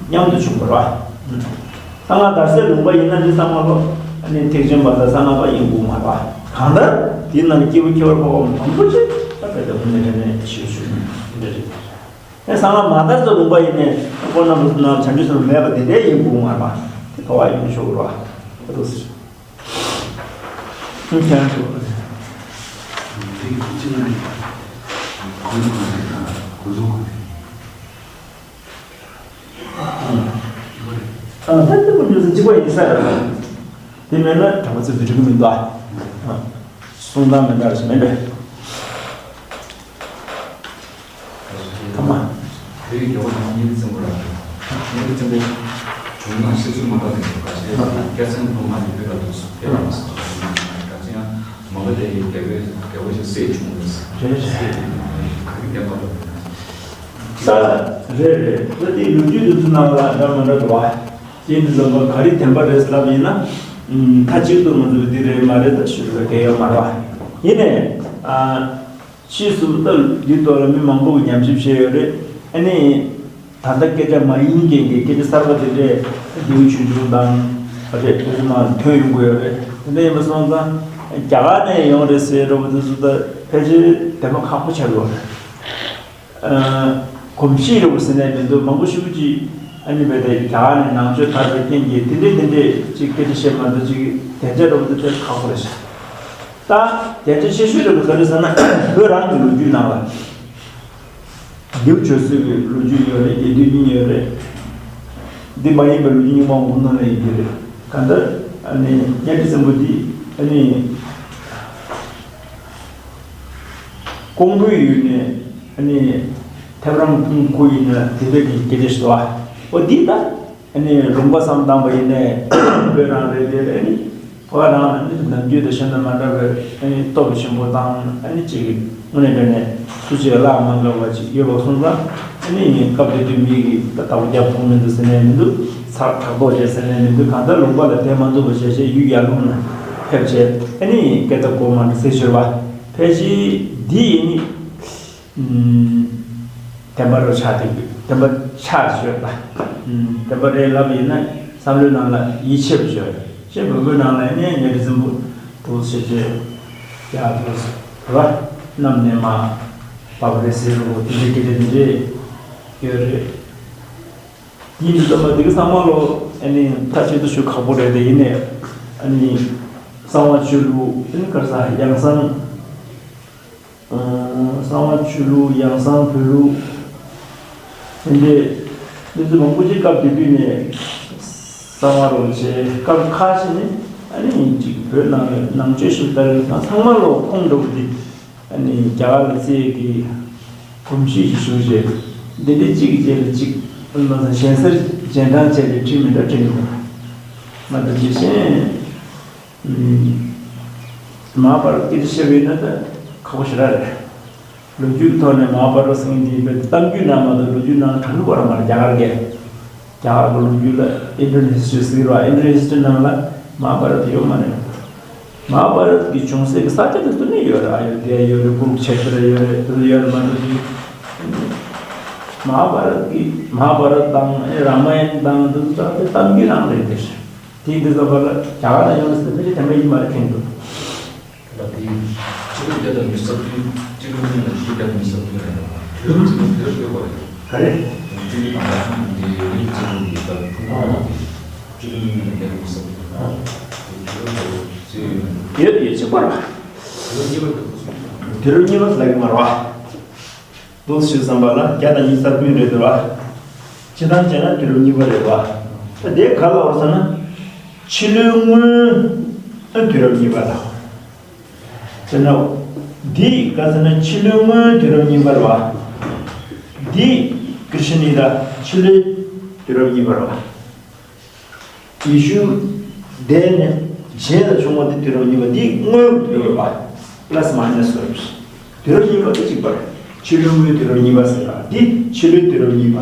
མཉམ་དུ་བྱུང་བ་རེད་བ། གསང་སྔགས་དར་སའི་ལུང་པ་ཡིན་ན་འདི་ཚང་མ་ལོ་ཨ་ནི་ཐེག་ཆེན་པ་དང་གསང་སྔགས་པ་ཡིན་དགོས་མ་རེད་བ། གང་ལྟར་དེའི་ནང་ལ་སྐྱེས་བུ་ཁྱད་པར་འཕགས་པ་མང་པོ་ཞིག་ད་རྦད་དེ་དངོས་གནས་དྲང་གནས་ཞེ་པོ་ཞིག་འདི་འདྲ་རེད། ཨེ་གསང་སྔགས་མ་དར་ཚེ་ལུང་པ་ཡིན་ནས་ཁོང་རྣམ་པ་ཚོ་ནང་བྱང་ཆུབ་སེམས་དཔའ་མེད་པ་དེ་འདྲའི་ཡིན་དགོས་མ་རེད་པ། དེ་ཐོག་ཨ་ཡོང་ཆོག་གི་རེད་པ། ཨ་ཏོ་ཟེར། ཁྱེད་རང་ཚོ། ཨ་ད་དེ་མོ་ཉོས་ཚེ་གཅིག་པ་ཡིན་ས་རེད། དེ་མེད་ན་དྲང་པོ་ཚེ་འདི་འགྲིག་གི་མི་འདུག་ཨ། གསུང་སྟངས་མི་འདྲ་ཞིག་མེད་པས། ཐ་མ། བོད་ཀྱི་རྒྱལ་བ་དང་མཉན་ཡོད་བཙན་པོ་ལ། མཉན་ཡོད་བཙན་པོ། བྱུང་ན་ཤི་ཚུལ་མ་འདྲ་དེ་འདུག་ག་ཞེས་སྐྱ་སེང་ལོ་མ་ནི་བོད་ལ་འདུག་སོ་བོད་ལ་མ་སོང་། ག་ཅི་ཡང་མ་ག་དེ་ཡི་རྒྱལ་པོའི་རྒྱལ་པོ་ཞིག་སྲས་བྱུང་ཡོད་ས་རེད། སྲས་དེ་ག་གི་བསྟན་པ་ལ། ས་རེད་རེད། ད་དེའི་ལོ་རྒྱུས་དེ་ཚོ་ནང་ལ་འདྲ་མ་འདྲ་འདུག་བ། དེ་འདི་ལ་མ་ག་རེ་བདེན་པ་རེད་ལབ་ཡིན་ན། མཐའ་གཅིག་ཏུ་ང་ཚོས་འདི་རེད་མ་རེད་ད་ཞུ་རྒྱུ་གལ་ཡོད་མ་རེད་བ། ཡིན་ནའི། ཕྱིས་སུ་ད་འདི་ཐོག་ལ་མི་མང་པོ་གིས་ཉམས་ཞིབ་བྱས་ཡོད་རེད། ཨ་ནི། ད་ལྟ་སྐད་ཆ་མ་ཡིན་མཁན་གྱི་སྐད་ཆ་གསར་པ་དེ་འདྲས་ལྡེའུ་ཆུང་ཆུང་དང་རེད་དེ་ཚོ་ནང་ཐོན་ཡོང་གི་ཡོད་རེད། དེ་འདྲ་ཡིན་པ་སོང་ཙང་རྒྱ་གར་ནས་ཡོང་རེད་ཟེར་འདྲ་པོ་དེ་ཚོ་ད་ཕལ་ཆེར་བདེན་པ་ཁག་པོ་ཆགས་ཡོད་རེད། གོམས་གཤིས་རེད་པ་ཟེར་ནས་མི་འདུག་མང་པོ་ཞེ་པོ་ཅིག་ཨ་ནི་རྦད་དེ་རྒྱ་གར་ནས་ནང་ཆོས་དར་བའི་རྐྱེན་གྱིས་དེ་འདྲས་དེ་འདྲས་ཅིག་སྐད་ཆ་བཤད་མ་འདུག་ཅིག་དེ་འདྲས་འདྲ་པོ་དེ་འདྲས་ཁག་པོ་རེད་ཤག་ད་དེ་འདྲ་ཆེ་ཤོས་རེད་པ་ག་རེ་ཟེར་ན་བོད་རང་གི་ལོ་རྒྱུས་ནང་ལ། ལྡེའུ་ཆོས་སྲིད་ཀྱི་ལོ་རྒྱུས་ཡོད་རེད། རྒྱས་བསྡུས་གཉིས་ཡོད་རེད། འདི་མ་ཡིན་པའི་ལོ་རྒྱུས་རྙིང་མ་འོང་ནང་ལ་ཡིན་གྱི་རེད། གང་ལྟར་ཨ་ནི་གཉའ་ཁྲི་བཙན་པོ་འདི་ཨ་ནི་ཀོང་པོའི་ཡུལ་ནས་ཨ་ནི་ཐེམ་རམ་ཁུང་ཁུ་ཡིན་ན་དེ་འདྲ་གི་སྐད་ཆ་ཞིག་འདུག་ཨ། འོ་འདི་ད། ཨ་ནི་ལུང་པ་བསམ་བཏང་པ་ཡིན་ནའི་བོད་རང་རེད་དེ་ཨ་ནི་བོད་རང་ཨ་ནི་ནམ་རྒྱུན་དང་གཞན་དང་མ་འདྲ་བའི་ཨ་ནི་སྟོབས་ཆེན་པོ་དང་ཨ་ནི་ཅིག་དངོས་གནས་དྲང་གནས་སུ་གཅིག་ག་བརླག་མ་དགོས་པ་ཅིག་ཡོད་པ་སོང་ཙང་ཨ་ནི་སྐབས་དེ་དུས་མི་གིས་ད་བདག་པོ་རྒྱབ་ཐོག་མི་འདུག་ཟེར་ནས་མི་འདུག་ཚགས་ཐག་ཐོག་བྱས་ཟེར་ནས་མི་འདུག་གང་ལྟར་ལུང་པ་ལ་བསྡད་མ་ཐུབ་པ་བྱས་བྱས་ཡུལ་ཡར་ཀླུང་ལ་ཕེབས་བྱས་ཨ་ནི་སྐད་བརྡ་གོ་མ་འདུག་ཟེར་ཤོར་བ་ཕལ་ཆེར་འདི་ཡིན་ནི། བདེན་པ་རུ་ཆགས་ཏེ་བདེན་པ་ཆགས་ཤོད་ལ། བདེན་པ་རེད་ལབ་ཡིན་ན་བསམ་བློའི་ནང་ལ་ཡིད་ཆེས་པ་ཤོད། ཅེས་བོད་པའི་ནང་ལ་ནས་གཉའ་ཁྲི་བཙན་པོ་འདུག་ཟེར་བྱས་ཡག་འདུག་ར་གནམ་ནས་མར་བབས་རེད་ཟེར་རོ་དེ་འདྲའི་སྐད་ཆ་དེ་འདྲས་ཡོད་རེད། ཡིན་དུས་ཙམ་པ་འདི་ག་ཚང་མ་ལོ་ཨ་ནི་མཐའ་གཅིག་ཏུ་ཞུ་ཁག་པོ་རེད་དེ་ཡིན་ནས་ཨ་ནི། གསང་བ་ཆོས་ལུགས་ཨ་ནི་ག་རེ་ཟ་ཡང་གསང་། གསང་བ་ཆོས་ལུགས། ཡང་གསང་བོད་ལུགས། དེ་འདྲའི་འདི་ཚོ་མང་པོ་ཅིག་སྐབས་དེ་དུས་ནས་གསང་བ་རོགས་བྱས། སྐབས་ཁ་ཤས་ནི་ཨ་ནི་ཅིག་བོད་ནང་ནས་ནང་ཆོས་ཞིག་ལྟར་ན་ཚང་མ་ལོ་ཁོང་འགྲོ་གི་འདི་ཨ་ནི་རྒྱ་གར་ལ་བརྩིས་ཀྱི་གོམས་གཤིས་ཤིག་བྱུང་རྗེས། འདི་འདྲའི་གཅིག་གི་རྗེས་ལ་གཅིག་ཨ་ནི་གཞན་སར་རྗེས་འབྲང་བྱས་ཏེ་ཁྲིད་མི་འདྲ་ཁྲིད་འདུག་ང་ད་ཅི་ཤེས། མ་ཧཱ་བྷ་རཏ་སྐད་ཆ་བཤད་པ་ཡིན་ན་ད་ཁག་པོ་ཞེ་དྲག་རེད། ལོ་རྒྱུས་ཀྱི་ཐོག་ནས་མ་ཧཱ་བྷ་རཏ་ཟེར་མཁན་དེ་རྦད་དེ་གཏམ་རྒྱུད་ནང་མ་གཏོགས་ལོ་རྒྱུས་ནང་དྲངས་ཡོད་མ་རེད། རྒྱ་གར་གྱིས་རྒྱ་གར་གྱི་ལོ་རྒྱུས་ལ་Indian history ཟེར་བ། Indian history ནང་ལ་མ་ཧཱ་བྷ་རཏ་ཡོད་མ་རེད། མ་ཧཱ་བྷ་རཏ་གི་བྱུང་སའི་གི་ས་ཆ་དེ་ཚོ་ནི་ཡོད་རེད། ཨ་ཡོ་དྷ་ཡ་ཡོད་རེད། ཀུ་རུ་ཁེ་ཏྲ་ཡོད་རེད། དེ་ཚོ་ཡོད་རེད་མ་གཏོགས་ཀྱི་མ་ཧཱ་བྷ་རཏ་གི་མ་ཧཱ་བྷ་རཏ་དང་ཨེ་རཱ་མ་ཡན་དང་དེ་ཚོ་ད་དེ་གཏམ་རྒྱུད་ནང་རེད་དེ། དེ་འདི་ཚོ་བར་ལ་རྒྱ་གར་ནང་ཡོང་སྲིད་མི་ཆེ་དེ་འདྲ་ཡིན་མ་རེད་མཁྱེན་འདུག་ད་དེ་སྤྱི་ལོ་བརྒྱ་དང་ཉི་ཤུ་རྩ་བདུན། སྤྱི་ལོ་གཉིས་ལ་ཉི་ཤུ་རྩ་བདུན་ཟེར་བ་རེད། དུས་རབས་གཅིག་པ་དུས་རབས་བརྒྱད་པ་རེད། ག་རེ། སྤྱི་ལོ་དང་པོ་དེ་ཉི་ཤུ་རྩ་བདུན་གྱི་སྐབས་ཁོང་ཁོང་དེ་སྤྱི་ལོ་གཉིས་ལ་བརྒྱ་དང་ཉི་ཤུ་རྩ་བདུན། དུས་རབས་གཅིག་པ་རེད། དུས་རབས་གཉིས་པ་ལ་དུས་རབས་གཉིས་པ་ལ་ལབ་ཀྱི་མ་རེད་བ། འདུག་ཞུ་བསམ་པ་ལ་བརྒྱ་དང་ཉི་ཤུ་རྩ་བདུན་རེད་འདུག་བ། སྤྱིར་བཏང་བྱས་ན་དུས་རབས་གཉིས་པ་རེད་བ། ད་དེ་ག་ལ་བར་ཟེར་ན། ཕྱི་ལོའི་སྔོན་ཨ་དུས་རབས་གཉིས་པ་ལ། ཟེར་ན། འདི་ག་ཟེར་ན་ཕྱི་ལོའི་སྔོན་དུས་རབས་གཉིས་པ་རེད་བ། འདི་ཀྲི་ཤི་ནི་ད་ཕྱི་ལོའི་དུས་རབས་གཉིས་པ་རེད་བ། ཡེ་ཤུ་འདས་ནས་རྗེས་ལ་བྱུང་བ་དེ་དུས་རབས་གཉིས་པ། འདི་སྔོན་གྱི་དུས་རབས་པ། པ་ལ་སི་མ་ཡི་ནས་སུ་རེད། དུས་རབས་གཉིས་པ་དེ་གཅིག་པ་རེད། ཕྱི་ལོའི་སྔོན་དུས་རབས་གཉིས་པ་ཟེར་བ་འདི་ཕྱི་ལོའི་དུས་རབས་གཉིས་པ།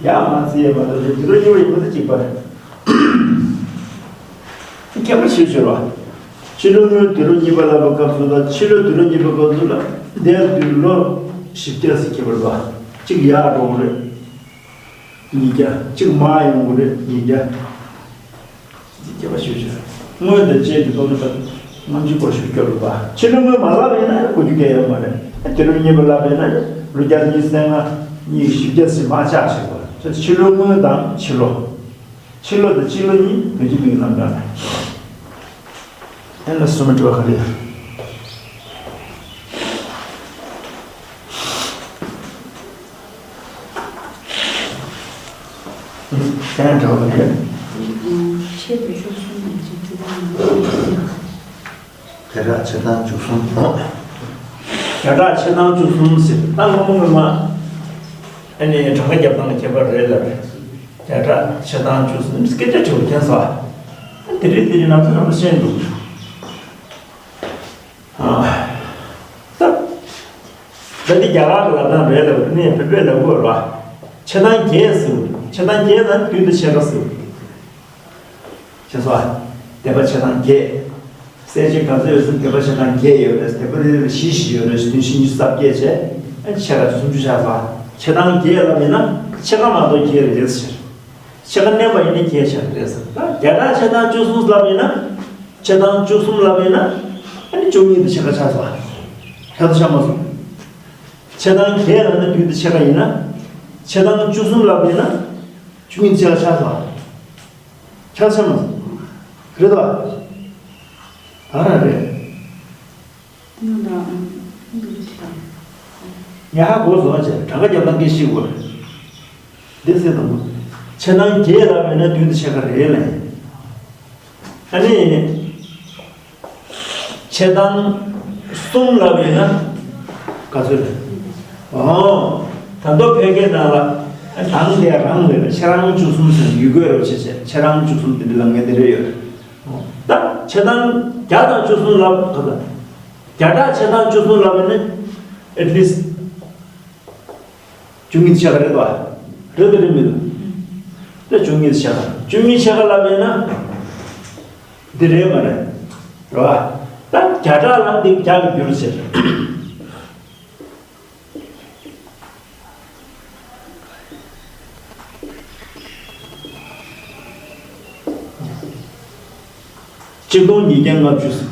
ཡར་མར་བརྩི་ཡས་མ་གཏོགས་དུས་རབས་གཉིས་པ་ཡིན་པ་དེ་གཅིག་པ་རེད། ཁྱད་པར་ཞིག་བྱོས་རོགས། ཕྱི་ལོའི་སྔོན་དུས་རབས་གཉིས་པ་ལབ་པའི་སྐབས་སུ་དང་ཕྱི་ལོའི་དུས་རབས་གཉིས་པའི་སྐབས་སུ་ལ་འདས་དུས་ལོ་བཞི་བརྒྱ་ཟེར་ཁྱད་པར་འདུག་གཅིག་ཡར་འགྲོ་གི་རེད། ཉིས་བརྒྱ། གཅིག་མར་ཡོང་གི་རེད། ཉིས་བརྒྱ། ཉིས་བརྒྱ་པ་ཞུ་ཞུ། སྔོན་དང་རྗེས་ཀྱི་སྟོང་ཉིད་པ། སྔོན་འཇུག་པར་ཞུ་སྐྱོར་རུ་པ། ཕྱི་ལོ་སྔོན་མ་ལབ་ཡིན་ན་གོ་རྒྱུ་གལ་ཡོད་མ་རེད། དུས་རབས་གཉིས་པ་ལབ་ཡིན་ན་ལོ་བརྒྱ་ཉི་ཤུ་རྩ་ལྔ། གཉིས་བཞི་བརྒྱ་ཟིན་མ་ཆགས་ཞིག་པ། ཕྱི་ལོ་སྔོན་དང་ཕྱི་ལོ། ཕྱི་ལོ་དང་སྤྱི་ལོ་གཉིས་བོད་ཀྱི་མིང་རྣམ་གྲངས་རེད། ཨེ་ལ་སུ་མི་འགྲོ་ག་རེ། ཨེ་འགྲོ་ག་རེ། ཆེད་དུ་བཅུ་གསུམ་ནས་ཅིག་བཅུ་གསུམ། བརྒྱ་ཕྲག་ཕྱེད་དང་བཅུ་གསུམ། བརྒྱ་ཕྲག་ཕྱེད་དང་བཅུ་གསུམ་ཟེར་ད་སྔོན་མ་སྔོན་མ། ཨ་ནི་གྲངས་ཀ་རྒྱབ་སྟངས་ལ་ཁྱད་པར་རེད་ལབ་རེད། བརྒྱ་ཕྲག་ཕྱེད་དང་བཅུ་གསུམ་སྐད་ཆ་དྲི་བ་མཁྱེན་སོང་། དེ་རིང་དེ་རིང་ནང་ཚོ་ནང་ལ་ཤེས་འདུག་ད་ད་འདི་རྒྱ་གར་གྱི་ལབ་སྟངས་རེད་ལབ་རེད། ནས་བོད་པས་ལབ་དགོས་རེད་བ། ཕྱེད་དང་བརྒྱད་ཟེར། ཕྱེད་དང་བརྒྱད་ན་བདུན་དང་ཕྱེད་ཀ་ཟེར། ཤེས་སོང་། སྡེ་པ་ཕྱེད་དང་བརྒྱད། གསལ་བྱེད་ག་ཚོད་ཡོད་ཟེར། སྡེ་པ་ཕྱེད་དང་བརྒྱད་ཡོད་རེད། སྡེ་པ་རེ་རེ་ལ་བཞི་བཞི་ཡོད་རེད། བདུན་བཞི་ཉི་ཤུ་རྩ་བརྒྱད་བྱས། ཨ་ཕྱེད་ཀ་སུམ་ཅུ་ཆགས་སོང་། ཕྱེད་དང་བརྒྱད་ལབ་ཡིན་ན་ཕྱེད་ཀ་མ་གཏོགས་བརྒྱད་རེད་ཟེར། ཕྱེད་ཀ་བསྣན་པ་ཡིན་ན་བརྒྱད་ཆགས་རེད་ཟེར། ད་བརྒྱ་ཕྲག་ཕྱེད་དང་བཅུ་གསུམ་ལབ་ཡིན་ན། ཕྱེད་དང་བཅུ་གསུམ་ལབ་ཡིན་ན། ཨ་ནི་བཅུ་གཉིས་དང་ཕྱེད་ཀ་ཆགས་སོང་། ཆགས་དང་ཆགས་མ་སོང་། ཕྱེད་དང་བརྒྱད་ལབ་ན་བདུན་དང་ཕྱེད་ཀ་ཡིན་ན། ཕྱེད་དང་བཅུ་གསུམ་ལབ་ཡིན་ན། བཅུ་གཉིས་དང་ཕྱེད་ཀ་ཆགས་སོང་། ཆགས་ཆགས་མ་སོང་། རེད་དོ། ཨ་ར་རེད། ཡ་ཧ་གོ་སོང་བྱས། གྲངས་ཀ་རྒྱབ་སྟངས་སྐད་ཤེས་དགོས། འདི་ཟེར་དང་པོ། ཕྱེད་དང་བརྒྱད་ལབ་ཡིན་ན་བདུན་དང་ཕྱེད་ཀ་རེད་ལབ་ཡིན། ཨ་ནི། ཕྱེད་དང་གསུམ་ལབ་ཡིན་ན། ག་ཚོད་རེད། ཨོ། ད་མདོ་ཕལ་སྐད་ནང་ལ། དང་དེ་རང་རེད། ཕྱེད་རང་བཅུ་གསུམ་ཟེར་ཡུལ་སྐོར་རོ་བྱེད་བྱེད། ཕྱེད་རང་བཅུ་གསུམ་དེ་འདྲ་ལབ་མཁན་དེ་རེད་ཡོད། ད་ཕྱེད་དང་བརྒྱ་དང་བཅུ་གསུམ་ལབ་ག་ད། བརྒྱ་ཕྲག་ཕྱེད་དང་བཅུ་གསུམ་ལབ་ཡིན་ན། at least བཅུ་གཉིས་ཕྱེད་ཀ་རེད་པ། རེད་དུ་རེད་མི་འདུག་ད་བཅུ་གཉིས་ཕྱེད་ཀ། བཅུ་གཉིས་ཕྱེད་ཀ་ལབ་ཡིན་ན། འདི་རེད་མ་རེད། རེད་པ། ད་བརྒྱ་ཕྲག་ལ་འདི་བརྒྱ་གི་འགྱུར་ཟེར། གཅིག་སྟོང་ཉིས་བརྒྱ་ལྔ་བཅུ་ཟེར།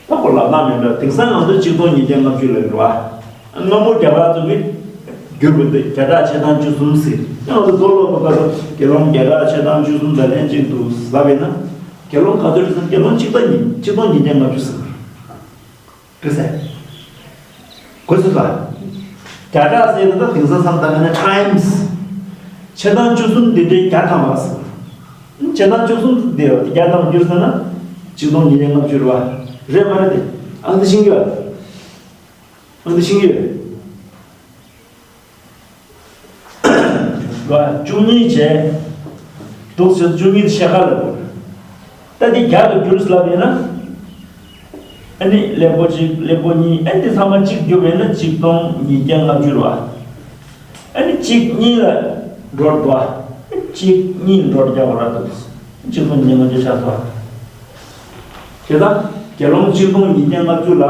ད་ཁོ་ལབ་སྟངས་མི་འདྲ། དེང་སང་ང་ཚོ་གཅིག་སྟོང་ཉིས་བརྒྱ་ལྔ་བཅུ་ལབ་ཀྱི་རེད་པ། སྔ་མོ་རྒྱ་གར་ཚོ་གིས་བསྒྱུར་བ་འདི་བརྒྱ་ཕྲག་ཕྱེད་དང་བཅུ་གསུམ་ཟེར། ཡང་ང་ཚོ་མདོ་ཀློག་པའི་སྐབས་སུ་དགེ་སློང་བརྒྱ་ཕྲག་ཕྱེད་དང་བཅུ་གསུམ་ད་ལན་གཅིག་འདུག་ལབ་པས་ན། དགེ་སློང་ག་ཚོད་རེད་ཟེར་ན། དགེ་སློང་གཅིག་སྟོང་ཉིས་གཅིག་སྟོང་ཉིས་བརྒྱ་ལྔ་བཅུ་ཟེར། རེད་ཟེར། གོ་སོང་ཙང་། བརྒྱ་ཕྲག་ཟེར་ན་ད་དེང་སང་བསམ་བཏང་ན་ཊའིམ་སི། ཕྱེད་དང་བཅུ་གསུམ་འདི་འདྲའི་བརྒྱ་ཐམ་པ་ཟེར། ཕྱེད་དང་བཅུ་གསུམ་འདི་བརྒྱ་ཐམ་བསྒྱུར་ཟེར་ན་གཅིག་སྟོང་ཉིས་བརྒྱ་ལྔ་བཅུ་རེད་པ། རེད་མ་རེད་དེ། ཨང་འདི་ཤེས་ཀྱི་ཡོད། ཨང་འདི་ཤེས་ཀྱི་ཡོད། བ། བཅུ་གཉིས་བྱས། འདུག་ཟེར་བཅུ་གཉིས་ཕྱེད་ཀ་ལ་བོར། ད་འདི་བརྒྱ་ལ་བསྒྱུར་ལབ་ཡིན་ན། ཨ་ནི་ཀླད་ཀོར་གཅིག་ཀླད་ཀོར་གཉིས། ཨ་འདི་ཚང་མ་གཅིག་བསྒྱུར་བ་ཡིན་ན་གཅིག་སྟོང་ཉིས་བརྒྱ་ལྔ་བཅུ་རེད་པ། ཨ་ནི་གཅིག་གཉིས་ལ་འགྲོ་འདུག་པ། གཅིག་གཉིས་འགྲོ་རྒྱག་པ་ར་འདུག་གཅིག་སྟོང་ཉིས་བརྒྱ་ལྔ་བཅུ་ཆགས་སོང་། བྱས་ཙང་དགེ་སློང་གཅིག་སྟོང་ཉིས་བརྒྱ་ལྔ་བཅུ་ལ།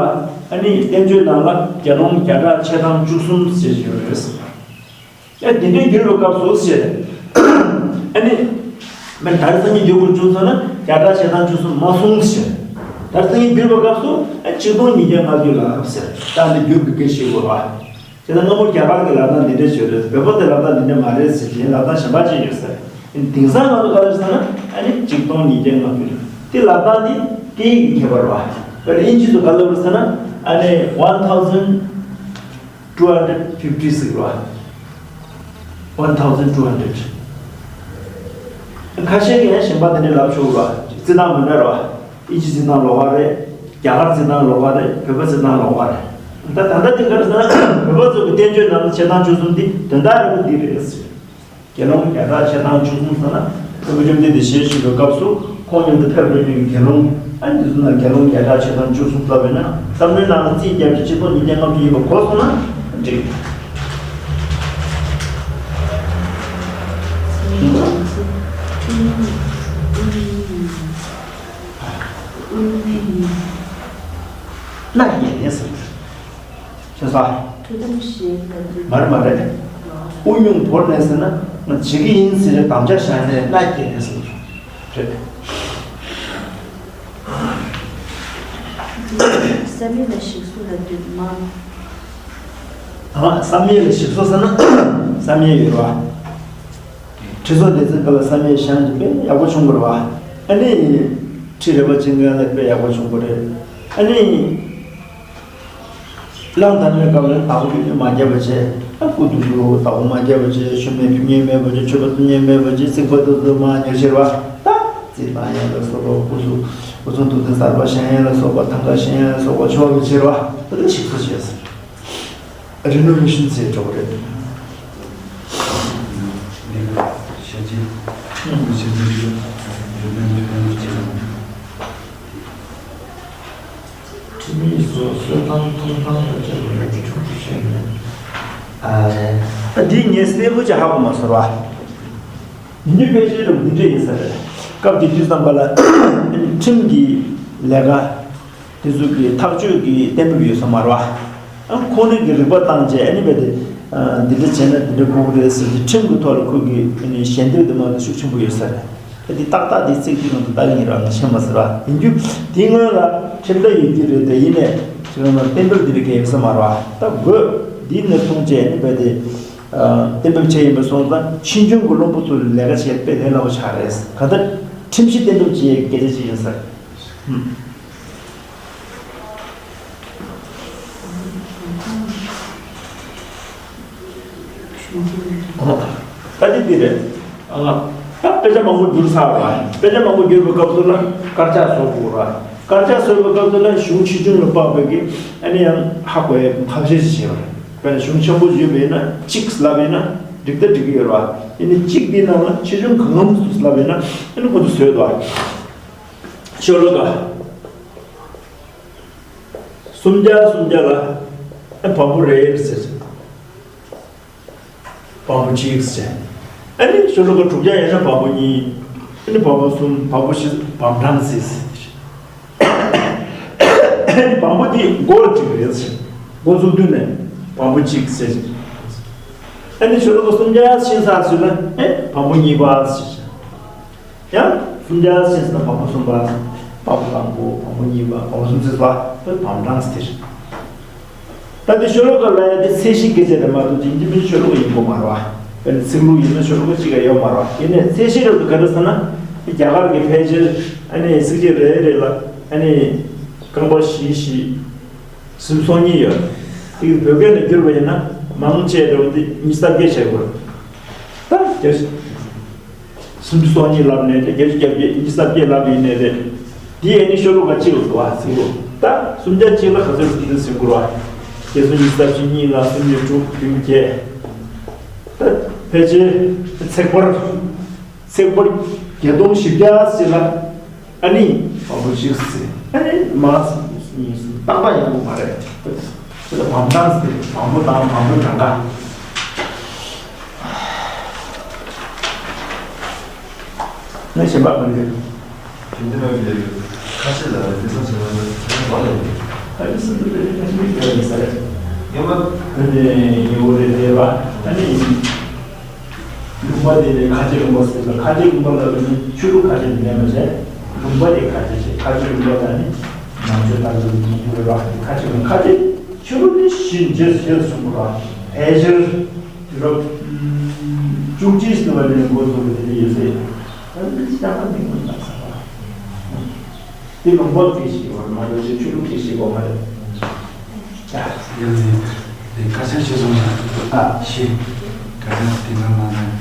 ཨ་ནི་བསྟན་བཅོས་ནང་ལ་དགེ་སློང་བརྒྱ་ཕྲག་ཕྱེད་དང་བཅུ་གསུམ་ཞེས་བརྗོད་ཡོད། ཨ་འདི་འདྲའི་བསྒྱུར་བའི་སྐབས་སུ་ཞེས། ཨ་ནི། མི་ད་རེས་སང་ཉིན་བསྒྱུར་དགོས་བྱུང་སོང་ན་བརྒྱ་ཕྲག་ཕྱེད་དང་བཅུ་གསུམ་མ་གསུངས་ཞེས། ད་རེས་སང་ཉིན་བསྒྱུར་བའི་སྐབས་སུ་ཨ་གཅིག་སྟོང་ཉིས་བརྒྱ་ལྔ་བཅུ་ལ་ཟེར། ད་འདི་བསྒྱུར་དགོས་སྐད་ཤེས་དགོས་པ། དེ་ལྟར་སྔ་མོ་རྒྱ་གར་གྱི་ལབ་སྟངས་འདི་འདྲ་བྱས་རེད། བོད་པ་དེ་ལབ་སྟངས་འདི་འདྲ་མ་རེད་ཟེར་གྱིན་ལབ་སྟངས་གཞན་པ་ཅིག་ཡོད་ཟེར། དེང་སང་ང་ཚོ་ག་ལབ་ཟེར་ན་ཨ་ནི་གཅིག་སྟོང་ཉིས་བརྒྱ་ལྔ་བཅུ་རེད། དེ་ལབ་སྟངས་འདི་སྐད་ཡིག་གི་ཁྱད་པར་བ། དཔེར་ན་དབྱིན་ཇི་ཚོ་ག་ལབ་རེད་ཟེར་ན་ཨ་ནི་one thousand two hundred fifty ཟེར་བ། One thousand two hundred། ཁ་ཤས་ཀྱིས་ཡང་གཞན་པ་དེ་འདྲ་ལབ་ཆོག་གི་རེད་པ། རྩིས་སྟངས་མི་འདྲ་རེད་པ། དབྱིན་ཇི་རྩིས་སྟངས་ལོགས་ཀ་རེད། རྒྱ་གར་རྩིས་སྟངས་ལོགས་ཀ་རེད། བོད་པ་རྩིས་སྟངས་ལོགས་ཀ་རེད། ད་ད་ལྟ་དེ་ག་རེ་ཟེར་ན་བོད་པ་ཚོ་གི་བསྟན་བཅོས་ནང་ལ་ཕྱེད་དང་བཅུ་གསུམ་འདི་དོན་དག་རིང་པོ་འདི་རེད་ཟེར། དགེ་སློང་བརྒྱ་ཕྲག་ཕྱེད་དང་བཅུ་གསུམ་ཟེར་ན། སྐྱབས་མགོན་བཅོམ་ལྡན་འདས་ཞལ་བཞུགས་པའི་སྐབས་སུ་ཁོང་མཉམ་དུ་ཕེབས་འགྲོ་མཁན་གྱི་དགེ་སློང་། ཨ་ནི་དེ་ཚོ་ནང་དགེ་སློང་བརྒྱ་ཕྲག་ཕྱེད་དང་བཅུ་གསུམ་ལབ་པས་ན། བསམ་བློའི་ནང་ལ་རྩིས་བརྒྱབ་བྱས་གཅིག་སྟོང་ཉིས་བརྒྱ་ལྔ་བཅུ་ཡིན་པ་གོ་སོང་ན་འགྲིག་རྣ་བརྒྱལ་ནས་ཟེར། ཤེས་སོང་། ཐུགས་དམ་བཞེས་ལ་འདུད། མ་རེད་མ་རེད། དབུ་སྙུང་བོར་ནས་ཟེར་ན་ང་བྱེད་ཀྱི་ཡིན་ཟེར་དམ་བཅའ་བཞག་ནས་རྣ་བརྒྱལ་ནས་ཟེར་རེད། བསམ་ཡས་ལ་ཞིག་གསོ་ལ་འདུད་མ། ཨ་བསམ་ཡས་ལ་ཞིག་གསོ་ཟེར་ན་བསམ་ཡས་ཡོད་རེད་པ། ཁྲི་སྲོང་ལྡེ་བཙན་སྐབས་ལ་བསམ་ཡས་བཞེངས་ཀྱི་དཔེ་ཡག་པོ་བྱུང་དགོས་རེད་པ། ཨ་ནི་ཁྲི་རལ་པ་བྱེད་མཁན་ལ་དཔེ་ཡག་པོ་བྱུང་དགོས་རེད། ཨ་ནི། གླང་དར་མའི་སྐབས་ལ་བདག་པོ་ཁྱོད་ཉིད་མ་བརྒྱབ་པ་བྱས། ཨ་སྐུ་མདུན་དུ་བདག་པོ་མ་བརྒྱབ་པ་བྱས། མཆོད་མེ་ཕུལ་མཁན་མེད་པ་བྱས། མཆོད་པ་འབུལ་མཁན་མེད་པ་བྱས། རྩིག་པ་དེ་ཚོ་མར་ཉོ་ཕྱིར་བ། ད་རྩིས་བཏང་ཡས་ལ་སོགས་པ། སྐུ་གཟུགས་སྐུ་གསུང་ཐུགས་རྟེན་གསར་པ་བཞེངས་ཡས་ལ་སོགས་པ། ཐང་ཀ་བཞེངས་ཡས་ལ་སོགས་པ་ཆོག་གི་ཕྱིར་བ། ད་ལྟ་ཞིག་གསོ་བྱས་ཟེར། རི་ནོ་ཝེ་ཤན་ཟེར་འགྲོ་གི་རེད། ཁྲིམས་ཡིག་སོགས་གསོལ་ཐང་གཏོང་ཐང་དང་བཅས་པ་ལ་ཁྲིམས་ཀྱི་ཤན་ཡོད། ཨ་རེད། ད་འདི་ངས་གསལ་པོ་ཅིག་ཧ་གོ་མ་སོང་བ། ཡིན་རྒྱུ་ཕལ་ཆེར་འདི་འདྲ་ཡིན་ས་རེད། སྐབས་དེ་དུས་ཙམ་པ་ལ་ཁྲིམས་ཀྱི་ལས་ཀ་དེ་ཚོ་གི་ཐག་གཅོད་ཀྱི་གཏན་འབེབས་ཡོད་ས་མ་རེད་བ། ཨ་ཁོང་རང་གི་རིག་པ་བཏང་བྱས། ཨ་ནི་རྦད་དེ་འདི་འདྲ་བྱས་ན་འདི་འདྲ་དགོས་ཀྱི་རེད་ཟེར་ཏེ་ཁྲིམས་ཀྱི་ཐོག་ལ་ཁོ་གི་ཞལ་འདེབས་དེ་མ་གཏོགས་ཤུགས་ཆེན་པོ་ཡོད་ས་རེད། ཨ་འདི་ཏག་ཏག་འདི་ཚིག་འདི་ནང་དུ་ལྟ་གི་ཡིན་ར་ང་ཤེས་མ་ཟེར་བ། ཡིན་རྒྱུ་དེའི་སྔོན་ལ་ཁྲིམས་ལྟ་ཡོད་ཀྱི་རེད་དེ། ཡིན་ནའི་ཁྱེད་རང་ལ་གཏན་འབེབས་འདི་འདྲ་གས་ཡོད་ས་མ་རེད་བ། ད་དགོས་འདི་ནས་བཟུང་བྱས་ཨ་ནི་རྦད་དེ་གཏན་འབེབས་བྱས་ཡིན་པ་སོང་ཙང་ཕྱིས་འབྱུང་གི་བློན་པོ་ཚོ་ལ་ལས་ཀ་བྱེད་དཔེ་ལས་སླ་པོ་ཆགས་རེད། གང་ལྟར་ཁྲིམས་གཞི་གཏན་འབེབས་བྱེད་ཡས་སྐད་ཆ་ཅིག་ཡིན་ས་རེད། ད་འདི་འདི་རེད། ཨ་ད་དཔེ་ཆ་མང་པོ་བསྒྱུར་ཚར་བ། དཔེ་ཆ་མང་པོ་བསྒྱུར་བའི་སྐབས་སུ་ལ་དཀར་ཆག་བཟོ་དགོས་ར། དཀར་ཆག་བཟོ་བའི་སྐབས་སུ་ལ་གཞུང་ཆེ་ཆུང་ལ་དཔག་པའི་གི་ཨ་ནི་ཡང་ཧ་གོ་ཡས་ཁ་ཤས་ཤིག་བྱས་པ་རེད། དཔེར་ན་གཞུང་ཆེན་པོ་ཡོད་པ་ཡིན་ན་གཅིག་ལབ་པ་ཡིན་ན་འགྲིག་ད་འགྲིག་གི་ཡོད་ར། ཡིན་ནའི་གཅིག་འདིའི་ནང་ལ་ཆེ་ཆུང་གང་འཚམ་ལབ་པ་ཡིན་ན་ཨ་ནི་ཁོ་ཚོ་བཟོས་འདུག་ཨ། ཤོ་ལོ་ཀ་སུམ་བརྒྱ་སུམ་བརྒྱ་ལ་ཨ་བམ་པོ་རེ་རེ་ཟེར། བམ་པོ་གཅིག་ཟེར། ཨ་ནི་ཤོ་ལོ་ཀ་དྲུག་བརྒྱ་ཡིན་ན་བམ་པོ་གཉིས། ཨ་ནི་བམ་པོ་གསུམ། བམ་པོ་བཞི། བམ་གྲངས་ཟེར་ཟེར། ཨ་ནི་བམ་པོ་འདི་མགོ་ལ་གཅིག་རེད་ཟེར། མགོ་བཙུགས་དུས་ནས་བམ་པོ་གཅིག་ཟེར། ཨ་ནི་ཤོ་ལོ་ཀ་སུམ་བརྒྱ་ཕྱིན་ཚར་ཚོད་ལ་ཨེ་བམ་པོ་གཉིས་པ་ཟེར། ཡང་སུམ་བརྒྱ་ཕྱིན་ཚར་ན་བམ་པོ་གསུམ་པ། བམ་པོ་དང་པོ། བམ་པོ་གཉིས་པ། བམ་པོ་གསུམ་ཚོད་པ། བམ་གྲངས་དེ་རེད། ད་འདི་ཤོ་ལོ་ཀ་ལབ་ཡ་དེ་ཚད་གཞི་སྐད་ཆ་རེད་མ་གཏོགས་ཡིན་གཅིག་མིན་གཅིག་ཤོ་ལོ་ཀ་ཡིན་དགོས་མ་རེད་བ། དཔེར་ན་ཚིག་ལྷུག་ཡིན་ན་ཤོ་ལོ་ཀ་གཅིག་ཀ་ཡོད་མ་རེད་བ། ཡིན་ནའི་ཚད་གཞི་རབ་ཏུ་ག་རེ་ཟེར་ན། རྒྱ་གར་གྱི་ཕལ་ཆེར་ ཨ་ནི་ཚིགས་བཅད་རེ་རེ་ལ་ཨ་ནི་རྐང་པ་བཞི་བཞི་སུམ་ཅུ་སོ་གཉིས་ཡོད། དེ་བོད་སྐད་ལ་བསྒྱུར་བ་ཡིན་ན་མང་ཆེ་འགྲོ་འདི་ཉི་ཤུ་རྩ་བརྒྱད་བྱེད་དགོས། ད་བརྒྱད་སུམ་ཅུ་སོ་གཉིས་ལབ་ནས་དེ་བརྒྱད་ཅུ་གྱ་བརྒྱད་ཉི་ཤུ་རྩ་བརྒྱད་ལབ་ཡིན་ནས་རེད། དེ་ཡས་ནི་ཤོ་ལོ་ཀ་གཅིག་ལ་འདུག་བ་ཚིག་ལོ། ད་སུམ་བརྒྱ་གཅིག་ལ་ག་ཚོད་འདུག་ཟེར་དགོས་ར། བརྒྱད་སུམ་ཉི་ཤུ་རྩ་བཞི་གཉིས་ལ་སུམ་ཅུ་དྲུག་བདུན་བརྒྱད། ད་ཕལ་ཆེར་ཚེག་བར་ཚེག་བར་བརྒྱད་སྟོང་བཞི་བརྒྱ་ཟེར་ལ། ཨ་ནི་བམ་པོ་གཅིག་ཟེར། ཨ་ནི་མ་གཉིས་གསུམ་རྟག་པ་ཡག་པོ་མ་རེད། ཁྱེད་ལ་བམ་ཐང་ཟེར། བམ་པོ་དང་བམ་པོའི་གྲངས་ཀ། ངས་གཞན་པ་གང་ཡོད། དེ་འདི་མ་ཡོད་ལས་ཡོད། ཁ་ཤས་ལ་རེ་ཟུང་བྱས་ན་ཚན་རིག་ལ་ཡོད། ཨ་ནི་སུ་འདི་རེད། ཁ་ཤས་མི་རེད་ཟེར། ངས་མ། ཨ་ནི་ངས་འོ་རེད་རེད་བ། ཨ་ནི། ལུང་པ་དེ་ལས་ཁ་ཆེ་ལུང་པ་ཟེར་ལ། ཁ་ཆེ་ལུང་པ་ལ་ལུང་ཆོས་ལུགས་ཁ་ཆེ་དེ་ལས་མ་བྱས། ལུང་པ་དེ་ཁ་ཆེ་ཆེ། ཁ་ཆེ་ལུང་པ་ལ་ནི་ནང་ཆོས་ལྟར་དུ་ལུང་པ་རེད་བ། ཁ་ཆེ་ལུང་ཁ་ཆེ་ཆོས་ལུགས་ནི་གཞི་རྗེས་རྗེས་གསུངས་པ་རེད་བ། ཕལ་ཆེར་དུས་རབས་བཅུ་གཅིག་ཟེར་བ་ལས་འགོ་བཙུགས་པ་དེ་ཡོད་ཟེར། ཨ་ནི་ཤ་ཁ་ནས་མི་འདང་ས་རེད། དེ་ལུང་པ་སྐད་ཆ་ཞིག་ཡོད་མ་རེད། ཆོས་ལུགས་སྐད་ཆ་ཞིག་ཡོད་མ་རེད། ཡང་ནི་དེ་སྐད་ཆ་ཆེ་སོང་ན། ཨ། ཤི། སྐད་ཆ་དེ་འདྲ་མ་རེད།